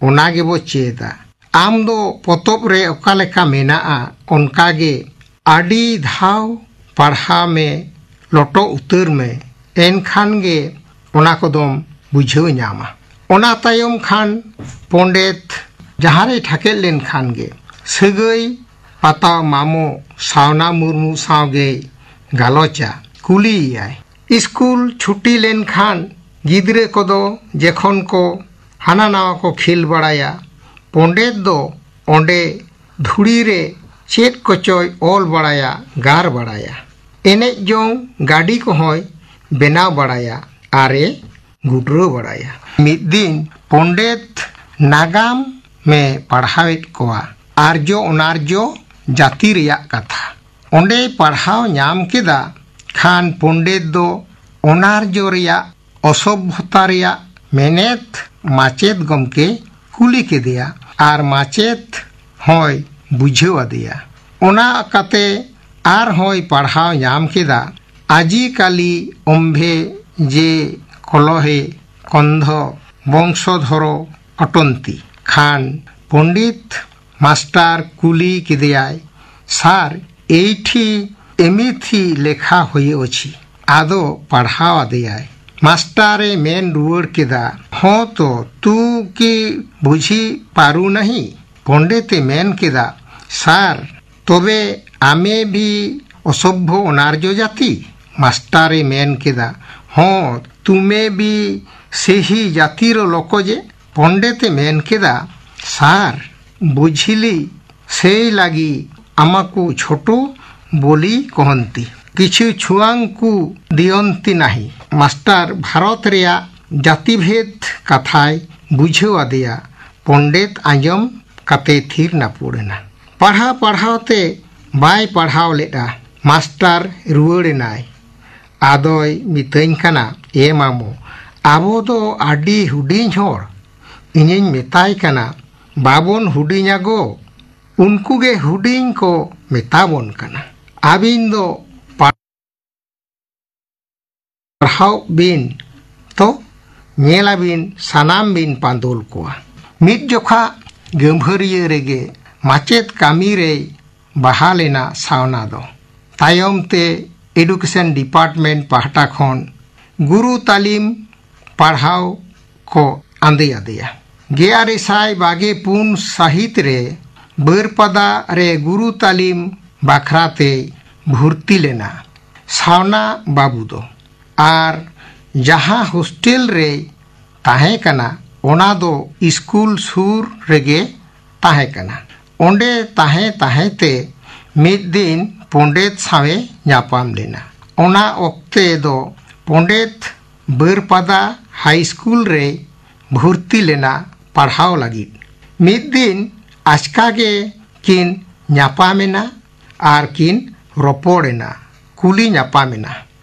ᱚᱱᱟ ᱜᱮᱵᱚ ᱪᱮᱫᱟ᱾ ᱟᱢ ᱫᱚ ᱯᱚᱛᱚᱵ ᱨᱮ ᱚᱠᱟ ᱞᱮᱠᱟ ᱢᱮᱱᱟᱜᱼᱟ, ᱚᱱᱠᱟ ᱜᱮ ᱟᱹᱰᱤ ᱫᱷᱟᱣ ᱯᱟᱲᱦᱟᱣ ᱢᱮ, ᱞᱚᱴᱚ ᱩᱛᱟᱹᱨ ᱢᱮ, ᱮᱱᱠᱷᱟᱱ ᱜᱮ ᱚᱱᱟ ᱠᱚᱫᱚᱢ ᱵᱩᱡᱷᱟᱹᱣ ᱧᱟᱢᱟ᱾" ᱚᱱᱟ ᱛᱟᱭᱚᱢ ᱠᱷᱟᱱ ᱯᱚᱸᱰᱮᱛ ᱡᱟᱦᱟᱸ ᱨᱮᱭ ᱴᱷᱟᱠᱮᱫ ᱞᱮᱱᱠᱷᱟᱱ ᱜᱮ ᱥᱟᱹᱜᱟᱹᱭ ᱯᱟᱛᱟᱣ ᱢᱟᱢᱚ ᱥᱟᱣᱱᱟ ᱢᱩᱨᱢᱩ ᱥᱟᱶ ᱜᱮᱭ ᱜᱟᱞᱚᱪᱟ, ᱠᱩᱞᱤᱭᱮᱭᱟᱭ᱾ ᱥᱠᱩᱞ ᱪᱷᱩᱴᱤ ᱞᱮᱱᱠᱷᱟᱱ ᱜᱤᱫᱽᱨᱟᱹ ᱠᱚᱫᱚ ᱡᱮᱠᱷᱚᱱ ᱠᱚ ᱦᱟᱱᱟ ᱱᱟᱣᱟ ᱠᱚ ᱠᱷᱮᱞ ᱵᱟᱲᱟᱭᱟ, ᱯᱚᱸᱰᱮᱛ ᱫᱚ ᱚᱸᱰᱮ ᱫᱷᱩᱲᱤ ᱨᱮ ᱪᱮᱫ ᱠᱚᱪᱚᱭ ᱚᱞ ᱵᱟᱲᱟᱭᱟ, ᱜᱟᱨ ᱵᱟᱲᱟᱭᱟ᱾ ᱮᱱᱮᱡ ᱡᱚᱝ ᱜᱟᱹᱰᱤ ᱠᱚᱦᱚᱸᱭ ᱵᱮᱱᱟᱣ ᱵᱟᱲᱟᱭᱟ ᱟᱨᱮ ᱜᱩᱰᱨᱟᱹᱣ ᱵᱟᱲᱟᱭᱟ᱾ ᱢᱤᱫ ᱫᱤᱱ ᱯᱚᱸᱰᱮᱛ ᱱᱟᱜᱟᱢ ᱢᱮ ᱯᱟᱲᱦᱟᱣᱮᱫ ᱠᱚᱣᱟ, ᱟᱨᱡᱚ ᱚᱱᱟᱨᱡᱚ ᱡᱟᱹᱛᱤ ᱨᱮᱭᱟᱜ ᱠᱟᱛᱷᱟ᱾ ᱚᱸᱰᱮᱭ ᱯᱟᱲᱦᱟᱣ ᱧᱟᱢ ᱠᱮᱫᱟ ᱠᱷᱟᱱ ᱯᱚᱱᱰᱤᱛ ᱫᱚ ᱚᱱᱟᱨᱡᱚ ᱨᱮᱭᱟᱜ ᱚᱥᱚᱵᱷᱚᱛᱟ ᱨᱮᱭᱟᱜ ᱢᱮᱱᱮᱛ ᱢᱟᱪᱮᱛ ᱜᱚᱢᱠᱮ ᱠᱩᱞᱤ ᱠᱮᱫᱮᱭᱟ ᱟᱨ ᱢᱟᱪᱮᱛ ᱦᱚᱸᱭ ᱵᱩᱡᱷᱟᱹᱣ ᱟᱫᱮᱭᱟ᱾ ᱚᱱᱟ ᱠᱟᱛᱮ ᱟᱨᱦᱚᱸᱭ ᱯᱟᱲᱦᱟᱣ ᱧᱟᱢ ᱠᱮᱫᱟ, ᱟᱡᱤ ᱠᱟᱞᱤ ᱚᱢᱵᱷᱮ ᱡᱮ ᱠᱚᱞᱚᱦᱮ ᱠᱚᱱᱫᱷᱚ ᱵᱚᱝᱥᱚᱫᱷᱚᱨᱚ ᱚᱴᱚᱱᱛᱤ᱾ ᱠᱷᱟᱱ ᱯᱚᱱᱰᱤᱛ ᱢᱟᱥᱴᱟᱨ ᱠᱩᱞᱤ ᱠᱮᱫᱮᱭᱟᱭ, "ᱥᱟᱨ, ᱮᱭᱴᱷᱤ ᱮᱢᱤᱛᱷᱤ ᱞᱮᱠᱷᱟ ᱦᱩᱭᱩᱜ ᱚᱪᱷᱤ?" ᱟᱫᱚ ᱯᱟᱲᱦᱟᱣ ᱟᱫᱮᱭᱟᱭ᱾ ᱢᱟᱥᱴᱟᱨᱮ ᱢᱮᱱ ᱨᱩᱣᱟᱹᱲ ᱠᱮᱫᱟ, "ᱦᱚᱸ ᱛᱚ, ᱛᱩ ᱠᱤ ᱵᱩᱡᱷᱤ ᱯᱟᱨᱩ ᱱᱟᱦᱤ?" ᱯᱚᱱᱰᱤᱛᱮ ᱢᱮᱱ ᱠᱮᱫᱟ, "ᱥᱟᱨ, ᱛᱚᱵᱮ ᱟᱢᱮ ᱵᱷᱤ ᱚᱥᱚᱵᱷᱭᱚ ᱚᱱᱟᱨᱡᱚ ᱡᱟᱛᱤ?" ᱢᱟᱥᱴᱟᱨᱮ ᱢᱮᱱ ᱠᱮᱫᱟ, "ᱦᱚᱸ, ᱛᱩᱢᱮ ᱵᱷᱤ ᱥᱮᱦᱤ ᱡᱟᱛᱤᱨᱚ ᱞᱚᱠᱚ ᱡᱮ?" ᱯᱚᱱᱰᱤᱛᱮ ᱢᱮᱱ ᱠᱮᱫᱟ, "ᱥᱟᱨ, ᱵᱩᱡᱷᱤᱞᱤ ᱥᱮᱭ ᱞᱟᱜᱤ ᱟᱢᱟᱠᱩ ᱪᱷᱳᱴᱳ ᱵᱳᱞᱤ ᱠᱚᱦᱚᱱᱛᱤ, ᱠᱤᱪᱷᱩ ᱪᱷᱩᱣᱟᱝᱠᱩ ᱫᱤᱭᱚᱱᱛᱤ ᱱᱟᱦᱤ᱾" ᱢᱟᱥᱴᱟᱨ ᱵᱷᱟᱨᱚᱛ ᱨᱮᱭᱟᱜ ᱡᱟᱹᱛᱤᱵᱷᱮᱫ ᱠᱟᱛᱷᱟᱭ ᱵᱩᱡᱷᱟᱹᱣ ᱟᱫᱮᱭᱟ᱾ ᱯᱚᱱᱰᱤᱛ ᱟᱸᱡᱚᱢ ᱠᱟᱛᱮ ᱛᱷᱤᱨ ᱱᱟᱯᱩᱲ ᱮᱱᱟ᱾ ᱯᱟᱲᱦᱟᱣ ᱯᱟᱲᱦᱟᱣ ᱛᱮ ᱵᱟᱭ ᱯᱟᱲᱦᱟᱣ ᱞᱮᱫᱼᱟ᱾ ᱢᱟᱥᱴᱟᱨ ᱨᱩᱣᱟᱹᱲ ᱮᱱᱟᱭ᱾ ᱟᱫᱚᱭ ᱢᱤᱛᱟᱹᱧ ᱠᱟᱱᱟ, "ᱮ ᱢᱟᱢᱚ, ᱟᱵᱚ ᱫᱚ ᱟᱹᱰᱤ ᱦᱩᱰᱤᱧ ᱦᱚᱲ᱾" ᱤᱧᱤᱧ ᱢᱮᱛᱟᱭ ᱠᱟᱱᱟ, "ᱵᱟᱵᱚᱱ ᱦᱩᱰᱤᱧᱟ ᱜᱚ, ᱩᱱᱠᱩ ᱜᱮ ᱦᱩᱰᱤᱧ ᱠᱚ ᱢᱮᱛᱟ ᱵᱚᱱ ᱠᱟᱱᱟ᱾ ᱟᱹᱵᱤᱱ ᱫᱚ ᱯᱟᱲᱦᱟᱣ ᱵᱤᱱ ᱛᱚ, ᱧᱮᱞᱟᱵᱤᱱ ᱥᱟᱱᱟᱢ ᱵᱤᱱ ᱯᱟᱸᱫᱩᱞ ᱠᱚᱣᱟ᱾" ᱢᱤᱫ ᱡᱚᱠᱷᱟ ᱜᱟᱹᱢᱵᱷᱟᱹᱨᱤᱭᱟᱹ ᱨᱮᱜᱮ ᱢᱟᱪᱮᱛ ᱠᱟᱹᱢᱤ ᱨᱮᱭ ᱵᱟᱦᱟᱞ ᱮᱱᱟ ᱥᱟᱣᱱᱟ ᱫᱚ᱾ ᱛᱟᱭᱚᱢ ᱛᱮ ᱮᱰᱩᱠᱮᱥᱚᱱ ᱰᱤᱯᱟᱨᱴᱢᱮᱱᱴ ᱯᱟᱦᱴᱟ ᱠᱷᱚᱱ ᱜᱩᱨᱩ ᱛᱟᱹᱞᱤᱢ ᱯᱟᱲᱦᱟᱣ ᱠᱚ ᱟᱸᱫᱮ ᱟᱫᱮᱭᱟ᱾ ᱜᱮᱞ ᱟᱨᱮ ᱥᱟᱭ ᱵᱟᱜᱮ ᱯᱩᱱ ᱥᱟᱹᱦᱤᱛ ᱨᱮ ᱵᱟᱹᱨᱯᱟᱫᱟ ᱨᱮ ᱜᱩᱨᱩ ᱛᱟᱹᱞᱤᱢ ᱵᱟᱠᱷᱨᱟ ᱛᱮᱭ ᱵᱷᱩᱨᱛᱤ ᱞᱮᱱᱟ ᱥᱟᱣᱱᱟ ᱵᱟᱹᱵᱩ ᱫᱚ᱾ ᱟᱨ ᱡᱟᱦᱟᱸ ᱦᱳᱥᱴᱮᱞ ᱨᱮᱭ ᱛᱟᱦᱮᱸ ᱠᱟᱱᱟ, ᱚᱱᱟ ᱫᱚ ᱥᱠᱩᱞ ᱥᱩᱨ ᱨᱮᱜᱮ ᱛᱟᱦᱮᱸ ᱠᱟᱱᱟ᱾ ᱚᱸᱰᱮ ᱛᱟᱦᱮᱸ ᱛᱟᱦᱮᱸ ᱛᱮ ᱢᱤᱫ ᱫᱤᱱ ᱯᱚᱸᱰᱮᱛ ᱥᱟᱶᱮ ᱧᱟᱯᱟᱢ ᱞᱮᱱᱟ᱾ ᱚᱱᱟ ᱚᱠᱛᱮ ᱫᱚ ᱯᱚᱸᱰᱮᱛ ᱵᱟᱹᱨᱯᱟᱫᱟ ᱦᱟᱭ ᱥᱠᱩᱞ ᱨᱮᱭ ᱵᱷᱩᱨᱛᱤ ᱞᱮᱱᱟ ᱯᱟᱲᱦᱟᱣ ᱞᱟᱹᱜᱤᱫ᱾ ᱢᱤᱫ ᱫᱤᱱ ᱟᱪᱠᱟ ᱜᱮ ᱠᱤᱱ ᱧᱟᱯᱟᱢᱮᱱᱟ ᱟᱨ ᱠᱤᱱ ᱨᱚᱯᱚᱲᱮᱱᱟ, ᱠᱩᱞᱤ ᱧᱟᱯᱟᱢᱮᱱᱟ᱾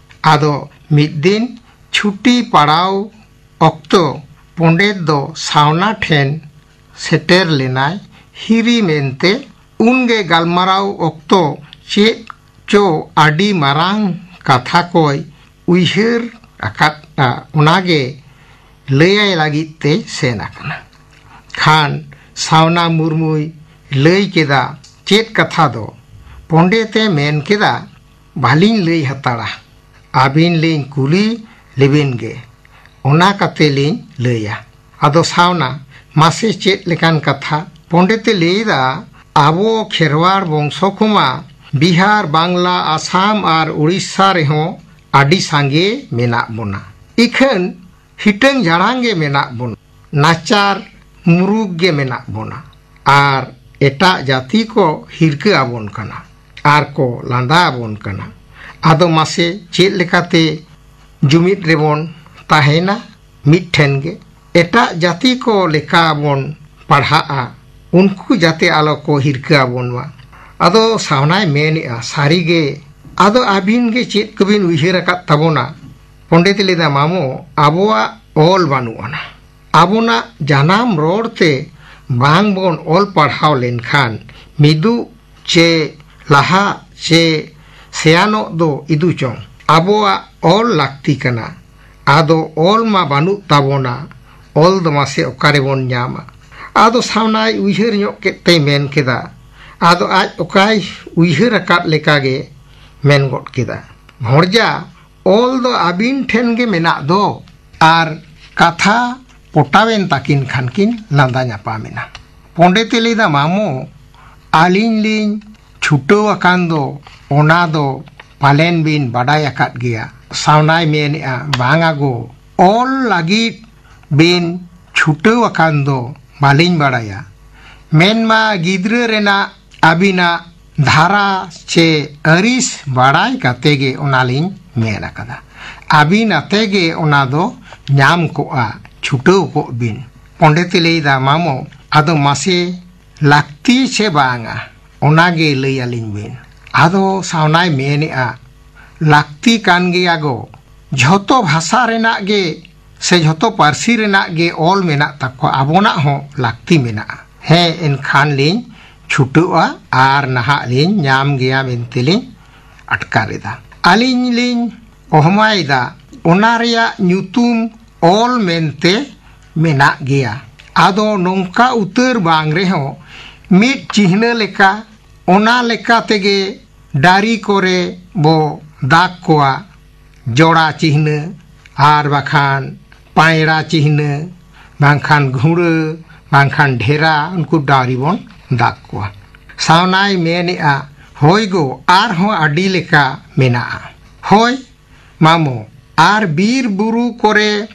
ᱟᱫᱚ ᱢᱤᱫ ᱫᱤᱱ ᱪᱷᱩᱴᱤ ᱯᱟᱲᱟᱣ ᱚᱠᱛᱚ ᱯᱚᱸᱰᱮᱛ ᱫᱚ ᱥᱟᱣᱱᱟ ᱴᱷᱮᱱ ᱥᱮᱴᱮᱨ ᱞᱮᱱᱟᱭ ᱦᱤᱨᱤ ᱢᱮᱱᱛᱮ᱾ ᱩᱱᱜᱮ ᱜᱟᱞᱢᱟᱨᱟᱣ ᱚᱠᱛᱚ ᱪᱮᱫ ᱪᱚ ᱟᱹᱰᱤ ᱢᱟᱨᱟᱝ ᱠᱟᱛᱷᱟ ᱠᱚᱭ ᱩᱭᱦᱟᱹᱨ ᱟᱠᱟᱫᱼᱟ, ᱚᱱᱟᱜᱮ ᱞᱟᱹᱭᱟᱭ ᱞᱟᱹᱜᱤᱫ ᱛᱮᱭ ᱥᱮᱱ ᱟᱠᱟᱱᱟ᱾ ᱠᱷᱟᱱ ᱥᱟᱣᱱᱟ ᱢᱩᱨᱢᱩᱭ ᱞᱟᱹᱭ ᱠᱮᱫᱟ, ᱪᱮᱫ ᱠᱟᱛᱷᱟ ᱫᱚ? ᱯᱚᱸᱰᱮᱛᱮ ᱢᱮᱱ ᱠᱮᱫᱟ, ᱵᱟᱹᱞᱤᱧ ᱞᱟᱹᱭ ᱦᱟᱛᱟᱲᱟ, ᱟᱹᱵᱤᱱ ᱞᱤᱧ ᱠᱩᱞᱤ ᱞᱮᱵᱤᱱ ᱜᱮ, ᱚᱱᱟ ᱠᱟᱛᱮ ᱞᱤᱧ ᱞᱟᱹᱭᱟ᱾ ᱟᱫᱚ ᱥᱟᱣᱱᱟ, ᱢᱟᱥᱮ ᱪᱮᱫ ᱞᱮᱠᱟᱱ ᱠᱟᱛᱷᱟ? ᱯᱚᱸᱰᱮᱛᱮ ᱞᱟᱹᱭᱫᱟ, ᱟᱵᱚ ᱠᱷᱮᱨᱣᱟᱲ ᱵᱚᱝᱥᱚ ᱠᱚᱢᱟ ᱵᱤᱦᱟᱨ, ᱵᱟᱝᱞᱟ, ᱟᱥᱟᱢ ᱟᱨ ᱩᱲᱤᱥᱥᱟ ᱨᱮᱦᱚᱸ ᱟᱹᱰᱤ ᱥᱟᱸᱜᱮ ᱢᱮᱱᱟᱜ ᱵᱚᱱᱟ᱾ ᱤᱠᱷᱟᱹᱱ ᱦᱤᱴᱟᱹᱝ ᱡᱷᱟᱲᱟᱝ ᱜᱮ ᱢᱮᱱᱟᱜ ᱵᱚᱱᱟ, ᱱᱟᱪᱟᱨ ᱢᱩᱨᱩᱠ ᱜᱮ ᱢᱮᱱᱟᱜ ᱵᱚᱱᱟ᱾ ᱟᱨ ᱮᱴᱟᱜ ᱡᱟᱹᱛᱤ ᱠᱚ ᱦᱤᱨᱠᱟᱹ ᱟᱵᱚᱱ ᱠᱟᱱᱟ ᱟᱨ ᱠᱚ ᱞᱟᱸᱫᱟ ᱟᱵᱚᱱ ᱠᱟᱱᱟ᱾ ᱟᱫᱚ ᱢᱟᱥᱮ ᱪᱮᱫ ᱞᱮᱠᱟᱛᱮ ᱡᱩᱢᱤᱫ ᱨᱮᱵᱚᱱ ᱛᱟᱦᱮᱱᱟ? ᱢᱤᱫ ᱴᱷᱮᱱ ᱜᱮ ᱮᱴᱟᱜ ᱡᱟᱹᱛᱤ ᱠᱚ ᱞᱮᱠᱟ ᱵᱚᱱ ᱯᱟᱲᱦᱟᱜᱼᱟ, ᱩᱱᱠᱩ ᱡᱟᱛᱮ ᱟᱞᱚ ᱠᱚ ᱦᱤᱨᱠᱟᱹ ᱟᱵᱚᱱ ᱢᱟ᱾ ᱟᱫᱚ ᱥᱟᱣᱱᱟᱭ ᱢᱮᱱᱮᱜᱼᱟ, ᱥᱟᱹᱨᱤᱜᱮ, ᱟᱫᱚ ᱟᱹᱵᱤᱱ ᱜᱮ ᱪᱮᱫ ᱠᱚᱵᱤᱱ ᱩᱭᱦᱟᱹᱨ ᱟᱠᱟᱫ ᱛᱟᱵᱚᱱᱟ? ᱯᱚᱸᱰᱮᱛ ᱞᱟᱹᱭᱫᱟ, ᱢᱟᱢᱚ, ᱟᱵᱚᱣᱟᱜ ᱚᱞ ᱵᱟᱹᱱᱩᱜ ᱟᱱᱟ᱾ ᱟᱵᱚᱱᱟᱜ ᱡᱟᱱᱟᱢ ᱨᱚᱲ ᱛᱮ ᱵᱟᱝ ᱵᱚᱱ ᱚᱞ ᱯᱟᱲᱦᱟᱣ ᱞᱮᱱᱠᱷᱟᱱ ᱢᱤᱫᱩᱜ ᱪᱮ ᱞᱟᱦᱟᱜ ᱪᱮ ᱥᱮᱭᱟᱱᱚᱜ ᱫᱚ ᱤᱫᱩ ᱪᱚᱝ᱾ ᱟᱵᱚᱣᱟᱜ ᱚᱞ ᱞᱟᱹᱠᱛᱤ ᱠᱟᱱᱟ᱾ ᱟᱫᱚ ᱚᱞ ᱢᱟ ᱵᱟᱹᱱᱩᱜ ᱛᱟᱵᱚᱱᱟ, ᱚᱞ ᱫᱚ ᱢᱟᱥᱮ ᱚᱠᱟᱨᱮᱵᱚᱱ ᱧᱟᱢᱟ? ᱟᱫᱚ ᱥᱟᱣᱱᱟᱭ ᱩᱭᱦᱟᱹᱨ ᱧᱚᱜ ᱠᱮᱫ ᱛᱮᱭ ᱢᱮᱱ ᱠᱮᱫᱟ, ᱟᱫᱚ ᱟᱡ ᱚᱠᱟᱭ ᱩᱭᱦᱟᱹᱨ ᱟᱠᱟᱫ ᱞᱮᱠᱟᱜᱮ ᱢᱮᱱ ᱜᱚᱫ ᱠᱮᱫᱟ, ᱵᱷᱚᱲᱡᱟ, ᱚᱞ ᱫᱚ ᱟᱹᱵᱤᱱ ᱴᱷᱮᱱ ᱜᱮ ᱢᱮᱱᱟᱜ ᱫᱚ᱾ ᱟᱨ ᱠᱟᱛᱷᱟ ᱯᱚᱴᱟᱣᱮᱱ ᱛᱟᱹᱠᱤᱱ ᱠᱷᱟᱱ ᱠᱤᱱ ᱞᱟᱸᱫᱟ ᱧᱟᱯᱟᱢᱮᱱᱟ᱾ ᱯᱚᱸᱰᱮᱛᱮ ᱞᱟᱹᱭᱫᱟ, ᱢᱟᱢᱚ, ᱟᱹᱞᱤᱧ ᱞᱤᱧ ᱪᱷᱩᱴᱟᱹᱣ ᱟᱠᱟᱱ ᱫᱚ, ᱚᱱᱟ ᱫᱚ ᱯᱟᱞᱮᱱ ᱵᱤᱱ ᱵᱟᱰᱟᱭ ᱟᱠᱟᱫ ᱜᱮᱭᱟ᱾ ᱥᱟᱣᱱᱟᱭ ᱢᱮᱱᱮᱜᱼᱟ, ᱵᱟᱝᱟ ᱜᱚ, ᱚᱞ ᱞᱟᱹᱜᱤᱫ ᱵᱤᱱ ᱪᱷᱩᱴᱟᱹᱣ ᱟᱠᱟᱱ ᱫᱚ ᱵᱟᱹᱞᱤᱧ ᱵᱟᱲᱟᱭᱟ᱾ ᱢᱮᱱᱢᱟ ᱜᱤᱫᱽᱨᱟᱹ ᱨᱮᱱᱟᱜ ᱟᱹᱵᱤᱱᱟᱜ ᱫᱷᱟᱨᱟ ᱪᱮ ᱟᱹᱨᱤᱥ ᱵᱟᱲᱟᱭ ᱠᱟᱛᱮ ᱜᱮ ᱚᱱᱟᱞᱤᱧ ᱢᱮᱱ ᱟᱠᱟᱫᱟ᱾ ᱟᱹᱵᱤᱱ ᱟᱛᱮ ᱜᱮ ᱚᱱᱟ ᱫᱚ ᱧᱟᱢ ᱠᱚᱜᱼᱟ, ᱪᱷᱩᱴᱟᱹᱣ ᱠᱚᱜ ᱵᱤᱱ᱾ ᱯᱚᱸᱰᱮᱛᱮ ᱞᱟᱹᱭᱫᱟ, ᱢᱟᱢᱚ, ᱟᱫᱚ ᱢᱟᱥᱮ ᱞᱟᱹᱠᱛᱤ ᱥᱮ ᱵᱟᱝᱟ, ᱚᱱᱟᱜᱮ ᱞᱟᱹᱭ ᱟᱹᱞᱤᱧ ᱵᱤᱱ᱾ ᱟᱫᱚ ᱥᱟᱣᱱᱟᱭ ᱢᱮᱱᱮᱜᱼᱟ, ᱞᱟᱹᱠᱛᱤ ᱠᱟᱱ ᱜᱮᱭᱟ ᱜᱚ, ᱡᱷᱚᱛᱚ ᱵᱷᱟᱥᱟ ᱨᱮᱱᱟᱜ ᱜᱮ ᱥᱮ ᱡᱷᱚᱛᱚ ᱯᱟᱹᱨᱥᱤ ᱨᱮᱱᱟᱜ ᱜᱮ ᱚᱞ ᱢᱮᱱᱟᱜ ᱛᱟᱠᱚᱣᱟ, ᱟᱵᱚᱱᱟᱜ ᱦᱚᱸ ᱞᱟᱹᱠᱛᱤ ᱢᱮᱱᱟᱜᱼᱟ᱾ ᱦᱮᱸ, ᱮᱱᱠᱷᱟᱱ ᱞᱤᱧ ᱪᱷᱩᱴᱟᱹᱜᱼᱟ ᱟᱨ ᱱᱟᱦᱟᱜ ᱞᱤᱧ ᱧᱟᱢ ᱜᱮᱭᱟ ᱢᱮᱱᱛᱮ ᱞᱤᱧ ᱟᱴᱠᱟᱨ ᱮᱫᱟ᱾ ᱟᱹᱞᱤᱧ ᱞᱤᱧ ᱚᱦᱚᱢᱟᱭᱮᱫᱟ, ᱚᱱᱟ ᱨᱮᱭᱟᱜ ᱧᱩᱛᱩᱢ ᱚᱞ ᱢᱮᱱᱛᱮ ᱢᱮᱱᱟᱜ ᱜᱮᱭᱟ᱾ ᱟᱫᱚ ᱱᱚᱝᱠᱟ ᱩᱛᱟᱹᱨ ᱵᱟᱝ ᱨᱮᱦᱚᱸ ᱢᱤᱫ ᱪᱤᱦᱱᱟᱹ ᱞᱮᱠᱟ, ᱚᱱᱟ ᱞᱮᱠᱟ ᱛᱮᱜᱮ ᱰᱟᱹᱨᱤ ᱠᱚᱨᱮ ᱵᱚ ᱫᱟᱜᱽ ᱠᱚᱣᱟ, ᱡᱚᱲᱟ ᱪᱤᱦᱱᱟᱹ ᱟᱨ ᱵᱟᱠᱷᱟᱱ ᱯᱟᱭᱲᱟ ᱪᱤᱦᱱᱟᱹ, ᱵᱟᱝᱠᱷᱟᱱ ᱜᱷᱩᱲᱟᱹ, ᱵᱟᱝᱠᱷᱟᱱ ᱰᱷᱮᱨᱟ, ᱩᱱᱠᱩ ᱰᱟᱹᱨᱤ ᱵᱚᱱ ᱫᱟᱜᱽ ᱠᱚᱣᱟ᱾ ᱥᱟᱣᱱᱟᱭ ᱢᱮᱱᱮᱜᱼᱟ, ᱦᱳᱭ ᱜᱚ, ᱟᱨᱦᱚᱸ ᱟᱹᱰᱤ ᱞᱮᱠᱟ ᱢᱮᱱᱟᱜᱼᱟ᱾ ᱦᱳᱭ ᱢᱟᱢᱚ, ᱟᱨ ᱵᱤᱨ ᱵᱩᱨᱩ ᱠᱚᱨᱮ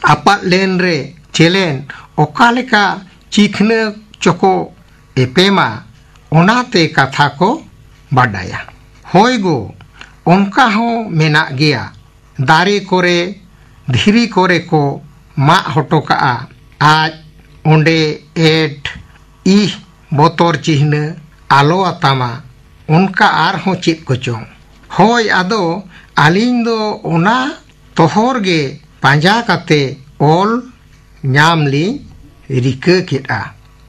ᱟᱯᱟᱫ ᱞᱮᱱ ᱨᱮ ᱪᱮᱞᱮᱱ ᱚᱠᱟ ᱞᱮᱠᱟ ᱪᱤᱠᱷᱱᱟᱹ ᱪᱚᱠᱚ ᱮᱯᱮᱢᱟ, ᱚᱱᱟᱛᱮ ᱠᱟᱛᱷᱟ ᱠᱚ ᱵᱟᱰᱟᱭᱟ᱾ ᱦᱳᱭ ᱜᱚ, ᱚᱱᱠᱟ ᱦᱚᱸ ᱢᱮᱱᱟᱜ ᱜᱮᱭᱟ᱾ ᱫᱟᱨᱮ ᱠᱚᱨᱮ, ᱫᱷᱤᱨᱤ ᱠᱚᱨᱮ ᱠᱚ ᱢᱟᱜ ᱦᱚᱴᱚ ᱠᱟᱜᱼᱟ᱾ ᱟᱡ ᱚᱸᱰᱮ ᱮᱰ, ᱤᱦ, ᱵᱚᱛᱚᱨ ᱪᱤᱦᱱᱟᱹ ᱟᱞᱚ ᱟᱛᱟᱢᱟ, ᱚᱱᱠᱟ ᱟᱨᱦᱚᱸ ᱪᱮᱫ ᱠᱚᱪᱚᱝ᱾ ᱦᱳᱭ, ᱟᱫᱚ ᱟᱹᱞᱤᱧ ᱫᱚ ᱚᱱᱟ ᱛᱚᱦᱚᱨ ᱜᱮ ᱯᱟᱸᱡᱟ ᱠᱟᱛᱮ ᱚᱞ ᱧᱟᱢ ᱞᱤᱧ ᱨᱤᱠᱟᱹ ᱠᱮᱫᱼᱟ᱾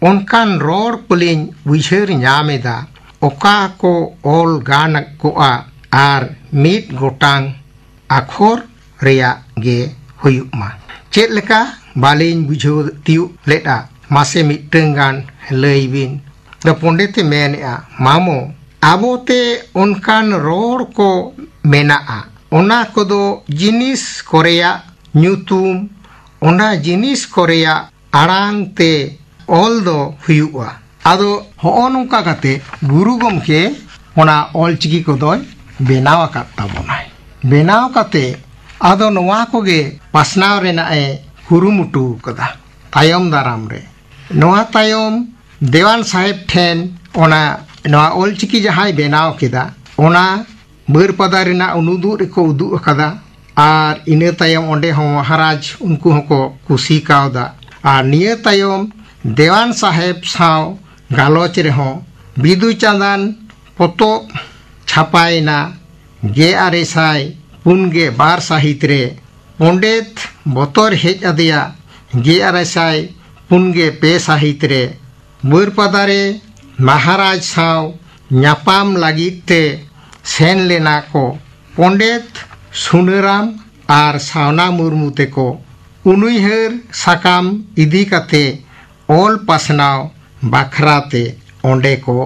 ᱚᱱᱠᱟᱱ ᱨᱚᱲ ᱠᱚᱞᱤᱧ ᱩᱭᱦᱟᱹᱨ ᱧᱟᱢ ᱮᱫᱟ, ᱚᱠᱟ ᱠᱚ ᱚᱞ ᱜᱟᱱ ᱠᱚᱜᱼᱟ ᱟᱨ ᱢᱤᱫ ᱜᱚᱴᱟᱝ ᱟᱠᱷᱚᱨ ᱨᱮᱭᱟᱜ ᱜᱮ ᱦᱩᱭᱩᱜ ᱢᱟ᱾ ᱪᱮᱫ ᱞᱮᱠᱟ ᱵᱟᱹᱞᱤᱧ ᱵᱩᱡᱷᱟᱹᱣ ᱛᱤᱭᱳᱜ ᱞᱮᱫᱼᱟ, ᱢᱟᱥᱮ ᱢᱤᱫᱴᱟᱹᱝ ᱜᱟᱱ ᱞᱟᱹᱭ ᱵᱤᱱ᱾ ᱫᱚ ᱯᱚᱸᱰᱮᱛᱮ ᱢᱮᱱᱮᱜᱼᱟ, ᱢᱟᱢᱚ, ᱟᱵᱚᱛᱮ ᱚᱱᱠᱟᱱ ᱨᱚᱲ ᱠᱚ ᱢᱮᱱᱟᱜᱼᱟ, ᱚᱱᱟ ᱠᱚᱫᱚ ᱡᱤᱱᱤᱥ ᱠᱚᱨᱮᱭᱟᱜ ᱧᱩᱛᱩᱢ, ᱚᱱᱟ ᱡᱤᱱᱤᱥ ᱠᱚᱨᱮᱭᱟᱜ ᱟᱲᱟᱝ ᱛᱮ ᱚᱞ ᱫᱚ ᱦᱩᱭᱩᱜᱼᱟ᱾ ᱟᱫᱚ ᱦᱚᱸᱜᱼᱚ ᱱᱚᱝᱠᱟ ᱠᱟᱛᱮ ᱜᱩᱨᱩ ᱜᱚᱢᱠᱮ ᱚᱱᱟ ᱚᱞᱪᱤᱠᱤ ᱠᱚᱫᱚᱭ ᱵᱮᱱᱟᱣ ᱟᱠᱟᱫ ᱛᱟᱵᱚᱱᱟᱭ᱾ ᱵᱮᱱᱟᱣ ᱠᱟᱛᱮ ᱟᱫᱚ ᱱᱚᱣᱟ ᱠᱚᱜᱮ ᱯᱟᱥᱱᱟᱣ ᱨᱮᱱᱟᱜ ᱮ ᱠᱩᱨᱩᱢᱩᱴᱩ ᱠᱟᱫᱟ ᱛᱟᱭᱚᱢ ᱫᱟᱨᱟᱢ ᱨᱮ᱾ ᱱᱚᱣᱟ ᱛᱟᱭᱚᱢ ᱫᱮᱣᱟᱱ ᱥᱟᱦᱮᱵᱽ ᱴᱷᱮᱱ ᱚᱱᱟ, ᱱᱚᱣᱟ ᱚᱞᱪᱤᱠᱤ ᱡᱟᱦᱟᱸᱭ ᱵᱮᱱᱟᱣ ᱠᱮᱫᱟ, ᱚᱱᱟ ᱵᱟᱹᱨᱯᱟᱫᱟ ᱨᱮᱱᱟᱜ ᱩᱱᱩᱫᱩᱜ ᱨᱮᱠᱚ ᱩᱫᱩᱜ ᱟᱠᱟᱫᱟ᱾ ᱟᱨ ᱤᱱᱟᱹ ᱛᱟᱭᱚᱢ ᱚᱸᱰᱮ ᱦᱚᱸ ᱢᱚᱦᱟᱨᱟᱡᱽ ᱩᱱᱠᱩ ᱦᱚᱸᱠᱚ ᱠᱩᱥᱤ ᱠᱟᱣᱫᱟ᱾ ᱟᱨ ᱱᱤᱭᱟᱹ ᱛᱟᱭᱚᱢ ᱫᱮᱣᱟᱱ ᱥᱟᱦᱮᱵᱽ ᱥᱟᱶ ᱜᱟᱞᱚᱪ ᱨᱮᱦᱚᱸ ᱵᱤᱫᱩ ᱪᱟᱸᱫᱟᱱ ᱯᱚᱛᱚᱵ ᱪᱷᱟᱯᱟᱭᱮᱱᱟ ᱜᱮᱞ ᱟᱨᱮ ᱥᱟᱭ ᱯᱩᱱ ᱜᱮᱞ ᱵᱟᱨ ᱥᱟᱹᱦᱤᱛ ᱨᱮ᱾ ᱯᱚᱸᱰᱮᱛ ᱵᱚᱛᱚᱨ ᱦᱮᱡ ᱟᱫᱮᱭᱟ ᱜᱮᱞ ᱟᱨᱮ ᱥᱟᱭ ᱯᱩᱱ ᱜᱮᱞ ᱯᱮ ᱥᱟᱹᱦᱤᱛ ᱨᱮ᱾ ᱵᱟᱹᱨᱯᱟᱫᱟ ᱨᱮ ᱢᱟᱦᱟᱨᱟᱡᱽ ᱥᱟᱶ ᱧᱟᱯᱟᱢ ᱞᱟᱹᱜᱤᱫ ᱛᱮ ᱥᱮᱱ ᱞᱮᱱᱟ ᱠᱚ᱾ ᱯᱚᱸᱰᱮᱛ ᱥᱩᱱᱟᱹᱨᱟᱢ ᱟᱨ ᱥᱟᱣᱱᱟ ᱢᱩᱨᱢᱩ ᱛᱮᱠᱚ ᱩᱱᱩᱭᱦᱟᱹᱨ ᱥᱟᱠᱟᱢ ᱤᱫᱤ ᱠᱟᱛᱮ ᱚᱞ ᱯᱟᱥᱱᱟᱣ ᱵᱟᱠᱷᱨᱟ ᱛᱮ ᱚᱸᱰᱮ ᱠᱚ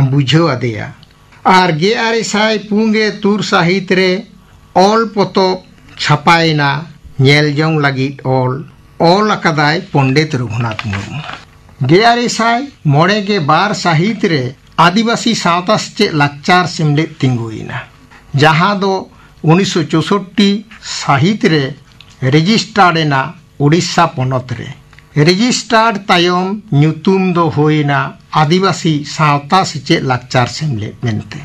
ᱵᱩᱡᱷᱟᱹᱣ ᱟᱫᱮᱭᱟ᱾ ᱟᱨ ᱜᱮᱞ ᱟᱨᱮ ᱥᱟᱭ ᱯᱩᱱ ᱜᱮᱞ ᱛᱩᱨ ᱥᱟᱹᱦᱤᱛ ᱨᱮ ᱚᱞ ᱯᱚᱛᱚᱵ ᱪᱷᱟᱯᱟᱭᱮᱱᱟ ᱧᱮᱞ ᱡᱚᱝ ᱞᱟᱹᱜᱤᱫ ᱚᱞ, ᱚᱞ ᱟᱠᱟᱫᱟᱭ ᱯᱚᱸᱰᱮᱛ ᱨᱚᱜᱷᱩᱱᱟᱛᱷ ᱢᱩᱨᱢᱩ᱾ ᱜᱮᱞ ᱟᱨᱮ ᱥᱟᱭ ᱢᱚᱬᱮ ᱜᱮᱞ ᱵᱟᱨ ᱥᱟᱹᱦᱤᱛ ᱨᱮ ᱟᱹᱫᱤᱵᱟᱹᱥᱤ ᱥᱟᱶᱛᱟ ᱥᱮᱪᱮᱫ ᱞᱟᱠᱪᱟᱨ ᱥᱮᱢᱞᱮᱫ ᱛᱤᱸᱜᱩᱭᱮᱱᱟ, ᱡᱟᱦᱟᱸ ᱫᱚ ᱩᱱᱤᱥᱥᱚ ᱪᱳᱥᱳᱴᱴᱤ ᱥᱟᱹᱦᱤᱛ ᱨᱮ ᱨᱮᱡᱤᱥᱴᱟᱨᱰ ᱮᱱᱟ ᱩᱰᱤᱥᱟ ᱯᱚᱱᱚᱛ ᱨᱮ᱾ ᱨᱮᱡᱤᱥᱴᱟᱨᱰ ᱛᱟᱭᱚᱢ ᱧᱩᱛᱩᱢ ᱫᱚ ᱦᱩᱭᱮᱱᱟ ᱟᱹᱫᱤᱵᱟᱹᱥᱤ ᱥᱟᱶᱛᱟ ᱥᱮᱪᱮᱫ ᱞᱟᱠᱪᱟᱨ ᱥᱮᱢᱞᱮᱫ ᱢᱮᱱᱛᱮ᱾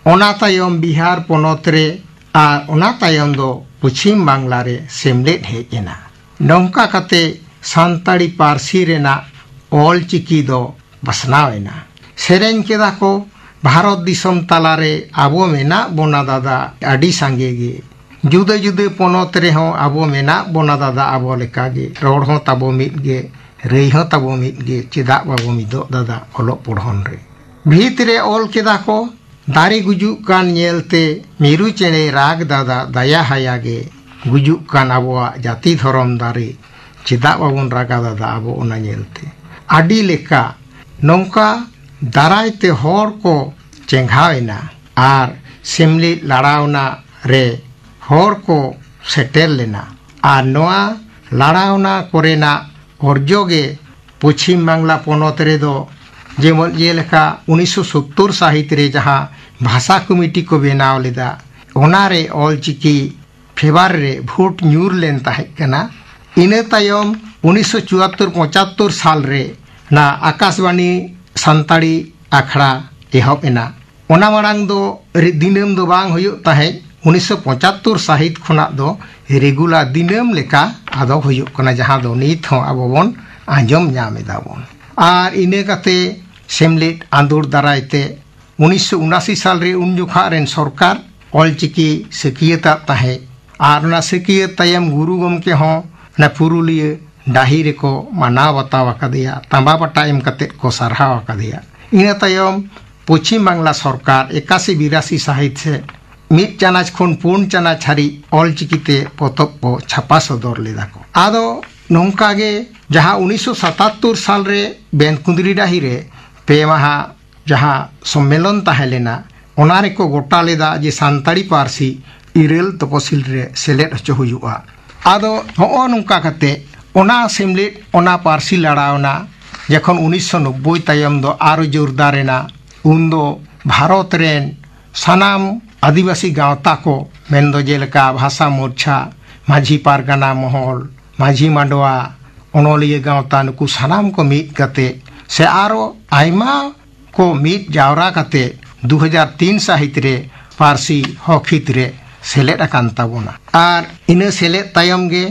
ᱚᱱᱟ ᱛᱟᱭᱚᱢ ᱵᱤᱦᱟᱨ ᱯᱚᱱᱚᱛ ᱨᱮ ᱟᱨ ᱚᱱᱟ ᱛᱟᱭᱚᱢ ᱫᱚ ᱯᱚᱪᱷᱤᱢ ᱵᱟᱝᱞᱟ ᱨᱮ ᱥᱮᱢᱞᱮᱫ ᱦᱮᱡ ᱮᱱᱟ᱾ ᱱᱚᱝᱠᱟ ᱠᱟᱛᱮ ᱥᱟᱱᱛᱟᱲᱤ ᱯᱟᱹᱨᱥᱤ ᱨᱮᱱᱟᱜ ᱚᱞ ᱪᱤᱠᱤ ᱫᱚ ᱯᱟᱥᱱᱟᱣ ᱮᱱᱟ᱾ ᱥᱮᱨᱮᱧ ᱠᱮᱫᱟ ᱠᱚ ᱵᱷᱟᱨᱚᱛ ᱫᱤᱥᱚᱢ ᱛᱟᱞᱟᱨᱮ ᱟᱵᱚ ᱢᱮᱱᱟᱜ ᱵᱚᱱᱟ ᱫᱟᱫᱟ ᱟᱹᱰᱤ ᱥᱟᱸᱜᱮ ᱜᱮ᱾ ᱡᱩᱫᱟᱹ ᱡᱩᱫᱟᱹ ᱯᱚᱱᱚᱛ ᱨᱮᱦᱚᱸ ᱟᱵᱚ ᱢᱮᱱᱟᱜ ᱵᱚᱱᱟ ᱫᱟᱫᱟ ᱟᱵᱚ ᱞᱮᱠᱟᱜᱮ᱾ ᱨᱚᱲ ᱦᱚᱸ ᱛᱟᱵᱚ ᱢᱤᱫ ᱜᱮ, ᱨᱟᱹᱭ ᱦᱚᱸ ᱛᱟᱵᱚ ᱢᱤᱫ ᱜᱮ, ᱪᱮᱫᱟᱜ ᱵᱟᱵᱚ ᱢᱤᱫᱚᱜ ᱫᱟᱫᱟ ᱚᱞᱚᱜ ᱯᱚᱲᱦᱚᱱ ᱨᱮ? ᱵᱷᱤᱛ ᱨᱮ ᱚᱞ ᱠᱮᱫᱟ ᱠᱚ, ᱫᱟᱨᱮ ᱜᱩᱡᱩᱜ ᱠᱟᱱ ᱧᱮᱞᱛᱮ ᱢᱤᱨᱩ ᱪᱮᱬᱮᱭ ᱨᱟᱜᱽ ᱫᱟᱫᱟ ᱫᱟᱭᱟ ᱦᱟᱭᱟ ᱜᱮ, ᱜᱩᱡᱩᱜ ᱠᱟᱱ ᱟᱵᱚᱣᱟᱜ ᱡᱟᱹᱛᱤ ᱫᱷᱚᱨᱚᱢ ᱫᱟᱨᱮ, ᱪᱮᱫᱟᱜ ᱵᱟᱵᱚᱱ ᱨᱟᱜᱟ ᱫᱟᱫᱟ ᱟᱵᱚ ᱚᱱᱟ ᱧᱮᱞᱛᱮ? ᱟᱹᱰᱤ ᱞᱮᱠᱟ ᱱᱚᱝᱠᱟ ᱫᱟᱨᱟᱭ ᱛᱮ ᱦᱚᱲ ᱠᱚ ᱪᱮᱸᱜᱷᱟᱣ ᱮᱱᱟ ᱟᱨ ᱥᱮᱢᱞᱮᱫ ᱞᱟᱲᱟᱣᱱᱟ ᱨᱮ ᱦᱚᱲ ᱠᱚ ᱥᱮᱴᱮᱨ ᱞᱮᱱᱟ᱾ ᱟᱨ ᱱᱚᱣᱟ ᱞᱟᱲᱟᱣᱱᱟ ᱠᱚᱨᱮᱱᱟᱜ ᱚᱨᱡᱚ ᱜᱮ ᱯᱚᱪᱷᱤᱢ ᱵᱟᱝᱞᱟ ᱯᱚᱱᱚᱛ ᱨᱮᱫᱚ ᱡᱮᱢᱚᱱ ᱡᱮᱞᱮᱠᱟ ᱩᱱᱤᱥᱥᱚ ᱥᱳᱛᱛᱳᱨ ᱥᱟᱹᱦᱤᱛ ᱨᱮ ᱡᱟᱦᱟᱸ ᱵᱷᱟᱥᱟ ᱠᱚᱢᱤᱴᱤ ᱠᱚ ᱵᱮᱱᱟᱣ ᱞᱮᱫᱟ, ᱚᱱᱟᱨᱮ ᱚᱞᱪᱤᱠᱤ ᱯᱷᱮᱵᱟᱨ ᱨᱮ ᱵᱷᱳᱴ ᱧᱩᱨ ᱞᱮᱱ ᱛᱟᱦᱮᱸ ᱠᱟᱱᱟ᱾ ᱤᱱᱟᱹ ᱛᱟᱭᱚᱢ ᱩᱱᱤᱥᱥᱚ ᱪᱩᱣᱟᱛᱛᱳᱨ ᱯᱚᱸᱪᱟᱛᱛᱳᱨ ᱥᱟᱞ ᱨᱮ ᱱᱟ ᱟᱠᱟᱥᱵᱟᱱᱤ ᱥᱟᱱᱛᱟᱲᱤ ᱟᱠᱷᱲᱟ ᱮᱦᱚᱵ ᱮᱱᱟ᱾ ᱚᱱᱟ ᱢᱟᱲᱟᱝ ᱫᱚ ᱨᱮ-, ᱫᱤᱱᱟᱹᱢ ᱫᱚ ᱵᱟᱝ ᱦᱩᱭᱩᱜ ᱛᱟᱦᱮᱸᱫ᱾ ᱩᱱᱤᱥᱥᱚ ᱯᱚᱸᱪᱟᱛᱛᱳᱨ ᱥᱟᱹᱦᱤᱛ ᱠᱷᱚᱱᱟᱜ ᱫᱚ ᱨᱮᱜᱩᱞᱟᱨ ᱫᱤᱱᱟᱹᱢ ᱞᱮᱠᱟ ᱟᱫᱚ ᱦᱩᱭᱩᱜ ᱠᱟᱱᱟ, ᱡᱟᱦᱟᱸ ᱫᱚ ᱱᱤᱛ ᱦᱚᱸ ᱟᱵᱚ ᱵᱚᱱ ᱟᱸᱡᱚᱢ ᱧᱟᱢ ᱮᱫᱟ ᱵᱚᱱ᱾ ᱟᱨ ᱤᱱᱟᱹ ᱠᱟᱛᱮ ᱥᱮᱢᱞᱮᱫ ᱟᱸᱫᱳᱲ ᱫᱟᱨᱟᱭ ᱛᱮ ᱩᱱᱤᱥᱥᱚ ᱩᱱᱟᱥᱤ ᱥᱟᱞ ᱨᱮ ᱩᱱ ᱡᱚᱠᱷᱟ ᱨᱮᱱ ᱥᱚᱨᱠᱟᱨ ᱚᱞᱪᱤᱠᱤ ᱥᱟᱹᱠᱷᱤᱭᱟᱹᱛᱟᱜ ᱛᱟᱦᱮᱸᱫ᱾ ᱟᱨ ᱚᱱᱟ ᱥᱟᱹᱠᱷᱤᱭᱟᱹᱛ ᱛᱟᱭᱚᱢ ᱜᱩᱨᱩ ᱜᱚᱢᱠᱮ ᱦᱚᱸ ᱚᱱᱟ ᱯᱩᱨᱩᱞᱤᱭᱟᱹ ᱰᱟᱹᱦᱤ ᱨᱮᱠᱚ ᱢᱟᱱᱟᱣ ᱵᱟᱛᱟᱣ ᱟᱠᱟᱫᱮᱭᱟ, ᱛᱟᱸᱵᱟ ᱯᱟᱴᱟ ᱮᱢ ᱠᱟᱛᱮᱫ ᱠᱚ ᱥᱟᱨᱦᱟᱣ ᱟᱠᱟᱫᱮᱭᱟ᱾ ᱤᱱᱟᱹ ᱛᱟᱭᱚᱢ ᱯᱚᱪᱷᱤᱢ ᱵᱟᱝᱞᱟ ᱥᱚᱨᱠᱟᱨ ᱮᱠᱟᱥᱤ ᱵᱤᱨᱟᱥᱤ ᱥᱟᱹᱦᱤᱛ ᱥᱮᱫ ᱢᱤᱫ ᱪᱟᱱᱟᱪ ᱠᱷᱚᱱ ᱯᱩᱱ ᱪᱟᱱᱟᱪ ᱦᱟᱹᱨᱤᱡ ᱚᱞᱪᱤᱠᱤ ᱛᱮ ᱯᱚᱛᱚᱵ ᱠᱚ ᱪᱷᱟᱯᱟ ᱥᱚᱫᱚᱨ ᱞᱮᱫᱟ ᱠᱚ᱾ ᱟᱫᱚ ᱱᱚᱝᱠᱟ ᱜᱮ ᱡᱟᱦᱟᱸ ᱩᱱᱤᱥᱥᱚ ᱥᱟᱛᱟᱛᱛᱳᱨ ᱥᱟᱞ ᱨᱮ ᱵᱮᱱᱠᱩᱸᱫᱽᱨᱤ ᱰᱟᱹᱦᱤ ᱨᱮ ᱯᱮ ᱢᱟᱦᱟ ᱡᱟᱦᱟᱸ ᱥᱚᱢᱢᱮᱞᱚᱱ ᱛᱟᱦᱮᱸ ᱞᱮᱱᱟ, ᱚᱱᱟ ᱨᱮᱠᱚ ᱜᱚᱴᱟ ᱞᱮᱫᱟ ᱡᱮ ᱥᱟᱱᱛᱟᱲᱤ ᱯᱟᱹᱨᱥᱤ ᱤᱨᱟᱹᱞ ᱛᱚᱯᱚᱥᱤᱞ ᱨᱮ ᱥᱮᱞᱮᱫ ᱦᱚᱪᱚ ᱦᱩᱭᱩᱜᱼᱟ᱾ ᱟᱫᱚ ᱦᱚᱸᱜᱼᱚ ᱱᱚᱝᱠᱟ ᱠᱟᱛᱮ ᱚᱱᱟ ᱥᱮᱢᱞᱮᱫ, ᱚᱱᱟ ᱯᱟᱹᱨᱥᱤ ᱞᱟᱲᱟᱣ ᱮᱱᱟ᱾ ᱡᱚᱠᱷᱚᱱ ᱩᱱᱤᱥᱥᱚ ᱱᱚᱵᱵᱳᱭ ᱛᱟᱭᱚᱢ ᱫᱚ ᱟᱨᱚ ᱡᱳᱨᱫᱟᱨ ᱮᱱᱟ, ᱩᱱᱫᱚ ᱵᱷᱟᱨᱚᱛ ᱨᱮᱱ ᱥᱟᱱᱟᱢ ᱟᱹᱫᱤᱵᱟᱹᱥᱤ ᱜᱟᱶᱛᱟ ᱠᱚ, ᱢᱮᱱᱫᱚ ᱡᱮᱞᱮᱠᱟ ᱵᱷᱟᱥᱟ ᱢᱳᱨᱪᱟ, ᱢᱟᱹᱡᱷᱤ ᱯᱟᱨᱜᱟᱱᱟ ᱢᱚᱦᱚᱞ, ᱢᱟᱹᱡᱷᱤ ᱢᱟᱰᱣᱟ, ᱚᱱᱚᱞᱤᱭᱟᱹ ᱜᱟᱶᱛᱟ, ᱱᱩᱠᱩ ᱥᱟᱱᱟᱢ ᱠᱚ ᱢᱤᱫ ᱠᱟᱛᱮ ᱥᱮ ᱟᱨᱚ ᱟᱭᱢᱟ ᱠᱚ ᱢᱤᱫ ᱡᱟᱣᱨᱟ ᱠᱟᱛᱮ ᱫᱩ ᱦᱟᱡᱟᱨ ᱛᱤᱱ ᱥᱟᱹᱦᱤᱛ ᱨᱮ ᱯᱟᱹᱨᱥᱤ ᱦᱚᱠ ᱦᱤᱛ ᱨᱮ ᱥᱮᱞᱮᱫ ᱟᱠᱟᱱ ᱛᱟᱵᱚᱱᱟ᱾ ᱟᱨ ᱤᱱᱟᱹ ᱥᱮᱞᱮᱫ ᱛᱟᱭᱚᱢ ᱜᱮ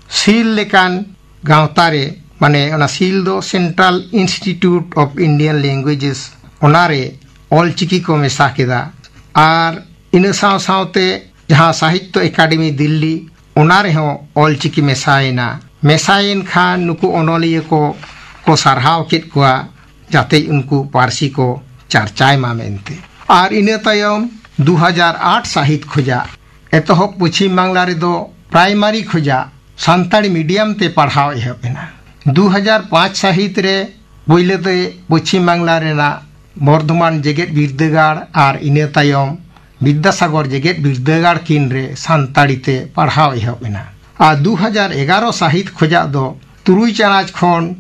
ᱥᱤᱞ ᱞᱮᱠᱟᱱ ᱜᱟᱶᱛᱟ ᱨᱮ, ᱢᱟᱱᱮ ᱚᱱᱟ ᱥᱤᱞ ᱫᱚ Central Institute of Indian Languages, ᱚᱱᱟᱨᱮ ᱚᱞᱪᱤᱠᱤ ᱠᱚ ᱢᱮᱥᱟ ᱠᱮᱫᱟ᱾ ᱟᱨ ᱤᱱᱟᱹ ᱥᱟᱶ ᱥᱟᱶᱛᱮ ᱡᱟᱦᱟᱸ ᱥᱟᱦᱤᱛᱛᱚ ᱮᱠᱟᱰᱮᱢᱤ ᱫᱤᱞᱞᱤ, ᱚᱱᱟ ᱨᱮᱦᱚᱸ ᱚᱞᱪᱤᱠᱤ ᱢᱮᱥᱟᱭᱮᱱᱟ᱾ ᱢᱮᱥᱟᱭᱮᱱ ᱠᱷᱟᱱ ᱱᱩᱠᱩ ᱚᱱᱚᱞᱤᱭᱟᱹ ᱠᱚ ᱠᱚ ᱥᱟᱨᱦᱟᱣ ᱠᱮᱫ ᱠᱚᱣᱟ, ᱡᱟᱛᱮ ᱩᱱᱠᱩ ᱯᱟᱹᱨᱥᱤ ᱠᱚ ᱪᱟᱨᱪᱟᱭ ᱢᱟ ᱢᱮᱱᱛᱮ᱾ ᱟᱨ ᱤᱱᱟᱹ ᱛᱟᱭᱚᱢ ᱫᱩ ᱦᱟᱡᱟᱨ ᱟᱴ ᱥᱟᱹᱦᱤᱛ ᱠᱷᱚᱡᱟᱜ ᱮᱛᱚᱦᱚᱵ ᱯᱚᱪᱷᱤᱢ ᱵᱟᱝᱞᱟ ᱨᱮᱫᱚ ᱯᱨᱟᱭᱢᱟᱨᱤ ᱠᱷᱚᱡᱟᱜ ᱥᱟᱱᱛᱟᱲᱤ ᱢᱤᱰᱤᱭᱟᱢ ᱛᱮ ᱯᱟᱲᱦᱟᱣ ᱮᱦᱚᱵ ᱮᱱᱟ᱾ ᱫᱩ ᱦᱟᱡᱟᱨ ᱯᱟᱸᱪ ᱥᱟᱹᱦᱤᱛ ᱨᱮ ᱯᱳᱭᱞᱳ ᱛᱮ ᱯᱚᱪᱷᱤᱢ ᱵᱟᱝᱞᱟ ᱨᱮᱱᱟᱜ ᱵᱚᱨᱫᱷᱚᱢᱟᱱ ᱡᱮᱜᱮᱛ ᱵᱤᱨᱫᱟᱹᱜᱟᱲ ᱟᱨ ᱤᱱᱟᱹ ᱛᱟᱭᱚᱢ ᱵᱤᱫᱽᱫᱟᱥᱟᱜᱚᱨ ᱡᱮᱜᱮᱛ ᱵᱤᱨᱫᱟᱹᱜᱟᱲ ᱠᱤᱱ ᱨᱮ ᱥᱟᱱᱛᱟᱲᱤ ᱛᱮ ᱯᱟᱲᱦᱟᱣ ᱮᱦᱚᱵ ᱮᱱᱟ᱾ ᱟᱨ ᱫᱩ ᱦᱟᱡᱟᱨ ᱮᱜᱟᱨᱚ ᱥᱟᱹᱦᱤᱛ ᱠᱷᱚᱡᱟᱜ ᱫᱚ ᱛᱩᱨᱩᱭ ᱪᱟᱱᱟᱪ ᱠᱷᱚᱱ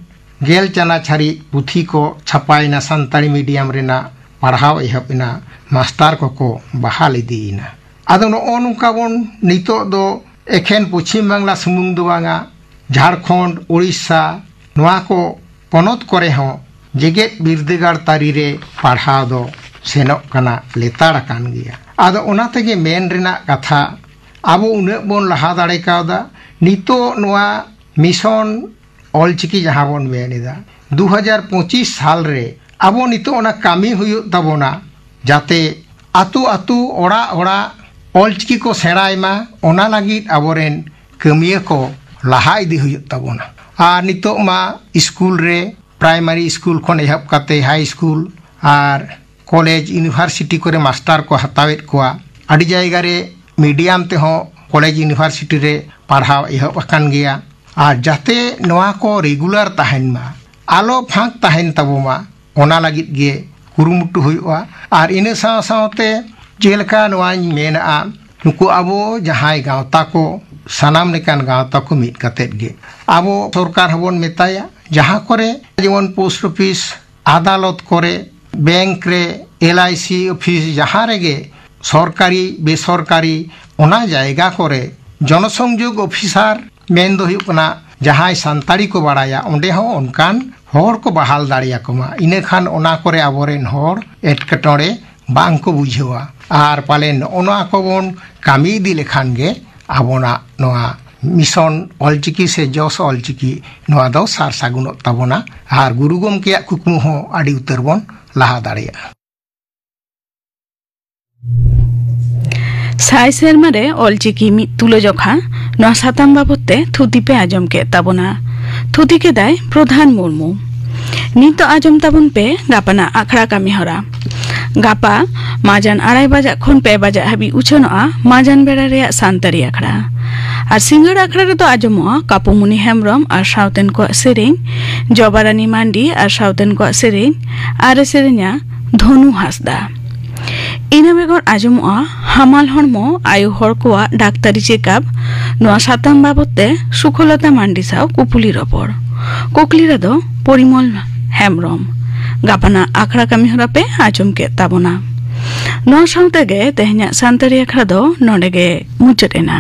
ᱜᱮᱞ ᱪᱟᱱᱟᱪ ᱦᱟᱹᱨᱤᱡ ᱯᱩᱛᱷᱤ ᱠᱚ ᱪᱷᱟᱯᱟᱭᱮᱱᱟ, ᱥᱟᱱᱛᱟᱲᱤ ᱢᱤᱰᱤᱭᱟᱢ ᱨᱮᱱᱟᱜ ᱯᱟᱲᱦᱟᱣ ᱮᱦᱚᱵ ᱮᱱᱟ, ᱢᱟᱥᱴᱟᱨ ᱠᱚᱠᱚ ᱵᱟᱦᱟᱞ ᱤᱫᱤᱭᱮᱱᱟ᱾ ᱟᱫᱚ ᱱᱚᱜᱼᱚ ᱱᱚᱝᱠᱟ ᱵᱚᱱ ᱱᱤᱛᱚᱜ ᱫᱚ ᱮᱠᱷᱮᱱ ᱯᱚᱪᱷᱤᱢ ᱵᱟᱝᱞᱟ ᱥᱩᱢᱩᱝ ᱫᱚ ᱵᱟᱝᱟ, ᱡᱷᱟᱲᱠᱷᱚᱸᱰ, ᱳᱲᱤᱥᱥᱟ, ᱱᱚᱣᱟ ᱠᱚ ᱯᱚᱱᱚᱛ ᱠᱚᱨᱮ ᱦᱚᱸ ᱡᱮᱜᱮᱛ ᱵᱤᱨᱫᱟᱹᱜᱟᱲ ᱛᱟᱹᱨᱤ ᱨᱮ ᱯᱟᱲᱦᱟᱣ ᱫᱚ ᱥᱮᱱᱚᱜ ᱠᱟᱱᱟ, ᱞᱮᱛᱟᱲ ᱟᱠᱟᱱ ᱜᱮᱭᱟ᱾ ᱟᱫᱚ ᱚᱱᱟ ᱛᱮᱜᱮ ᱢᱮᱱ ᱨᱮᱱᱟᱜ ᱠᱟᱛᱷᱟ, ᱟᱵᱚ ᱩᱱᱟᱹᱜ ᱵᱚᱱ ᱞᱟᱦᱟ ᱫᱟᱲᱮ ᱠᱟᱣᱫᱟ, ᱱᱤᱛᱚᱜ ᱱᱚᱣᱟ ᱢᱤᱥᱚᱱ ᱚᱞᱪᱤᱠᱤ ᱡᱟᱦᱟᱸ ᱵᱚᱱ ᱢᱮᱱ ᱮᱫᱟ, ᱫᱩ ᱦᱟᱡᱟᱨ ᱯᱚᱸᱪᱤᱥ ᱥᱟᱞ ᱨᱮ ᱟᱵᱚ ᱱᱤᱛᱚᱜ ᱚᱱᱟ ᱠᱟᱹᱢᱤ ᱦᱩᱭᱩᱜ ᱛᱟᱵᱚᱱᱟ, ᱡᱟᱛᱮ ᱟᱛᱳ ᱟᱛᱳ, ᱚᱲᱟᱜ ᱚᱲᱟᱜ ᱚᱞᱪᱤᱠᱤ ᱠᱚ ᱥᱮᱬᱟᱭ ᱢᱟ᱾ ᱚᱱᱟ ᱞᱟᱹᱜᱤᱫ ᱟᱵᱚᱨᱮᱱ ᱠᱟᱹᱢᱤᱭᱟᱹ ᱠᱚ ᱞᱟᱦᱟ ᱤᱫᱤ ᱦᱩᱭᱩᱜ ᱛᱟᱵᱚᱱᱟ᱾ ᱟᱨ ᱱᱤᱛᱚᱜ ᱢᱟ ᱥᱠᱩᱞ ᱨᱮ, ᱯᱨᱟᱭᱢᱟᱨᱤ ᱥᱠᱩᱞ ᱠᱷᱚᱱ ᱮᱦᱚᱵ ᱠᱟᱛᱮ ᱦᱟᱭ ᱥᱠᱩᱞ ᱟᱨ ᱠᱚᱞᱮᱡᱽ, ᱤᱭᱩᱱᱤᱵᱷᱟᱨᱥᱤᱴᱤ ᱠᱚᱨᱮ ᱢᱟᱥᱴᱟᱨ ᱠᱚ ᱦᱟᱛᱟᱣᱮᱫ ᱠᱚᱣᱟ᱾ ᱟᱹᱰᱤ ᱡᱟᱭᱜᱟ ᱨᱮ ᱢᱤᱰᱤᱭᱟᱢ ᱛᱮᱦᱚᱸ ᱠᱚᱞᱮᱡᱽ, ᱤᱭᱩᱱᱤᱵᱷᱟᱨᱥᱤᱴᱤ ᱨᱮ ᱯᱟᱲᱦᱟᱣ ᱮᱦᱚᱵ ᱟᱠᱟᱱ ᱜᱮᱭᱟ᱾ ᱟᱨ ᱡᱟᱛᱮ ᱱᱚᱣᱟ ᱠᱚ ᱨᱮᱜᱩᱞᱟᱨ ᱛᱟᱦᱮᱱ ᱢᱟ, ᱟᱞᱚ ᱯᱷᱟᱸᱠ ᱛᱟᱦᱮᱱ ᱛᱟᱵᱚ ᱢᱟ, ᱚᱱᱟ ᱞᱟᱹᱜᱤᱫ ᱜᱮ ᱠᱩᱨᱩᱢᱩᱴᱩ ᱦᱩᱭᱩᱜᱼᱟ᱾ ᱟᱨ ᱤᱱᱟᱹ ᱥᱟᱶ ᱥᱟᱶᱛᱮ ᱡᱮᱞᱮᱠᱟ ᱱᱚᱣᱟᱧ ᱢᱮᱱᱟᱜᱼᱟ, ᱱᱩᱠᱩ ᱟᱵᱚ ᱡᱟᱦᱟᱸᱭ ᱜᱟᱶᱛᱟ ᱠᱚ, ᱥᱟᱱᱟᱢ ᱞᱮᱠᱟᱱ ᱜᱟᱶᱛᱟ ᱠᱚ ᱢᱤᱫ ᱠᱟᱛᱮᱫ ᱜᱮ ᱟᱵᱚ ᱥᱚᱨᱠᱟᱨ ᱦᱚᱸᱵᱚᱱ ᱢᱮᱛᱟᱭᱟ, ᱡᱟᱦᱟᱸ ᱠᱚᱨᱮ ᱡᱮᱢᱚᱱ ᱯᱳᱥᱴ ᱚᱯᱷᱤᱥ, ᱟᱫᱟᱞᱚᱛ ᱠᱚᱨᱮ, ᱵᱮᱝᱠ ᱨᱮ, ᱮᱞ ᱟᱭ ᱥᱤ ᱚᱯᱷᱤᱥ, ᱡᱟᱦᱟᱸ ᱨᱮᱜᱮ ᱥᱚᱨᱠᱟᱨᱤ ᱵᱮᱥᱚᱨᱠᱟᱨᱤ, ᱚᱱᱟ ᱡᱟᱭᱜᱟ ᱠᱚᱨᱮ ᱡᱚᱱᱚᱥᱚᱝᱡᱳᱜᱽ ᱚᱯᱷᱤᱥᱟᱨ ᱢᱮᱱ ᱫᱚ ᱦᱩᱭᱩᱜ ᱠᱟᱱᱟ ᱡᱟᱦᱟᱸᱭ ᱥᱟᱱᱛᱟᱲᱤ ᱠᱚ ᱵᱟᱲᱟᱭᱟ, ᱚᱸᱰᱮ ᱦᱚᱸ ᱚᱱᱠᱟᱱ ᱦᱚᱲ ᱠᱚ ᱵᱟᱦᱟᱞ ᱫᱟᱲᱮᱭᱟᱠᱚ ᱢᱟ᱾ ᱤᱱᱟᱹ ᱠᱷᱟᱱ ᱚᱱᱟ ᱠᱚᱨᱮ ᱟᱵᱚᱨᱮᱱ ᱦᱚᱲ ᱮᱴᱠᱮᱴᱚᱬᱮ ᱵᱟᱝ ᱠᱚ ᱵᱩᱡᱷᱟᱹᱣᱟ᱾ ᱟᱨ ᱯᱟᱞᱮ ᱱᱚᱜᱼᱚ ᱱᱚᱣᱟ ᱠᱚᱵᱚᱱ ᱠᱟᱹᱢᱤ ᱤᱫᱤ ᱞᱮᱠᱷᱟᱱ ᱜᱮ ᱟᱵᱚᱱᱟᱜ ᱱᱚᱣᱟ ᱢᱤᱥᱚᱱ ᱚᱞᱪᱤᱠᱤ ᱥᱮ ᱡᱚᱥ ᱚᱞᱪᱤᱠᱤ, ᱱᱚᱣᱟ ᱫᱚ ᱥᱟᱨ ᱥᱟᱹᱜᱩᱱᱚᱜ ᱛᱟᱵᱚᱱᱟ᱾ ᱟᱨ ᱜᱩᱨᱩ ᱜᱚᱢᱠᱮᱭᱟᱜ ᱠᱩᱠᱢᱩ ᱦᱚᱸ ᱟᱹᱰᱤ ᱩᱛᱟᱹᱨ ᱵᱚᱱ ᱞᱟᱦᱟ ᱫᱟᱲᱮᱭᱟᱜᱼᱟ᱾ ᱥᱟᱭ ᱥᱮᱨᱢᱟ ᱨᱮ ᱚᱞᱪᱤᱠᱤ ᱢᱤᱫ ᱛᱩᱞᱟᱹᱡᱚᱠᱷᱟ, ᱱᱚᱣᱟ ᱥᱟᱛᱟᱢ ᱵᱟᱵᱚᱛ ᱛᱮ ᱛᱷᱩᱛᱤ ᱯᱮ ᱟᱸᱡᱚᱢ ᱠᱮᱫ ᱛᱟᱵᱚᱱᱟ᱾ ᱛᱷᱩᱛᱤ ᱠᱮᱫᱟᱭ ᱯᱨᱚᱫᱷᱟᱱ ᱢᱩᱨᱢᱩ᱾ ᱱᱤᱛᱚᱜ ᱟᱸᱡᱚᱢ ᱛᱟᱵᱚᱱ ᱯᱮ ᱜᱟᱯᱟᱱᱟᱜ ᱟᱠᱷᱲᱟ ᱠᱟᱹᱢᱤ ᱦᱚᱨᱟ᱾ ᱜᱟᱯᱟ ᱢᱟᱡᱟᱱ ᱟᱲᱟᱭ ᱵᱟᱡᱟᱜ ᱠᱷᱚᱱ ᱯᱮ ᱵᱟᱡᱟᱜ ᱦᱟᱹᱵᱤᱡ ᱩᱪᱷᱟᱹᱱᱚᱜᱼᱟ ᱢᱟᱡᱟᱱ ᱵᱮᱲᱟ ᱨᱮᱭᱟᱜ ᱥᱟᱱᱛᱟᱲᱤ ᱟᱠᱷᱲᱟ᱾ ᱟᱨ ᱥᱤᱸᱜᱟᱹᱲ ᱟᱠᱷᱲᱟ ᱨᱮᱫᱚ ᱟᱸᱡᱚᱢᱚᱜᱼᱟ ᱠᱟᱯᱩᱢᱩᱱᱤ ᱦᱮᱢᱵᱽᱨᱚᱢ ᱟᱨ ᱥᱟᱶᱛᱮᱱ ᱠᱚᱣᱟᱜ ᱥᱮᱨᱮᱧ, ᱡᱚᱵᱟᱨᱟᱱᱤ ᱢᱟᱱᱰᱤ ᱟᱨ ᱥᱟᱶᱛᱮᱱ ᱠᱚᱣᱟᱜ ᱥᱮᱨᱮᱧ, ᱟᱨ ᱮ ᱥᱮᱨᱮᱧᱟ ᱫᱷᱚᱱᱩ ᱦᱟᱸᱥᱫᱟ᱾ ᱤᱱᱟᱹ ᱵᱮᱜᱚᱨ ᱟᱸᱡᱚᱢᱚᱜᱼᱟ ᱦᱟᱢᱟᱞ ᱦᱚᱲᱢᱚ ᱟᱭᱳ ᱦᱚᱲ ᱠᱚᱣᱟᱜ ᱰᱟᱠᱛᱟᱨᱤ ᱪᱮᱠᱟᱯ, ᱱᱚᱣᱟ ᱥᱟᱛᱟᱢ ᱵᱟᱵᱚᱛ ᱛᱮ ᱥᱩᱠᱷᱚᱞᱚᱛᱟ ᱢᱟᱱᱰᱤ ᱥᱟᱶ ᱠᱩᱯᱩᱞᱤ ᱨᱚᱯᱚᱲ᱾ ᱠᱩᱠᱞᱤ ᱨᱮᱫᱚ ᱯᱚᱨᱤᱢᱚᱞ ᱦᱮᱢᱵᱽᱨᱚᱢ᱾ ᱜᱟᱯᱟᱱᱟᱜ ᱟᱠᱷᱲᱟ ᱠᱟᱹᱢᱤ ᱦᱚᱨᱟ ᱯᱮ ᱟᱸᱡᱚᱢ ᱠᱮᱫ ᱛᱟᱵᱚᱱᱟ᱾ ᱱᱚᱣᱟ ᱥᱟᱶ ᱛᱮᱜᱮ ᱛᱮᱦᱮᱧᱟᱜ ᱥᱟᱱᱛᱟᱲᱤ ᱟᱠᱷᱲᱟ ᱫᱚ ᱱᱚᱰᱮ ᱜᱮ ᱢᱩᱪᱟᱹᱫ ᱮᱱᱟ᱾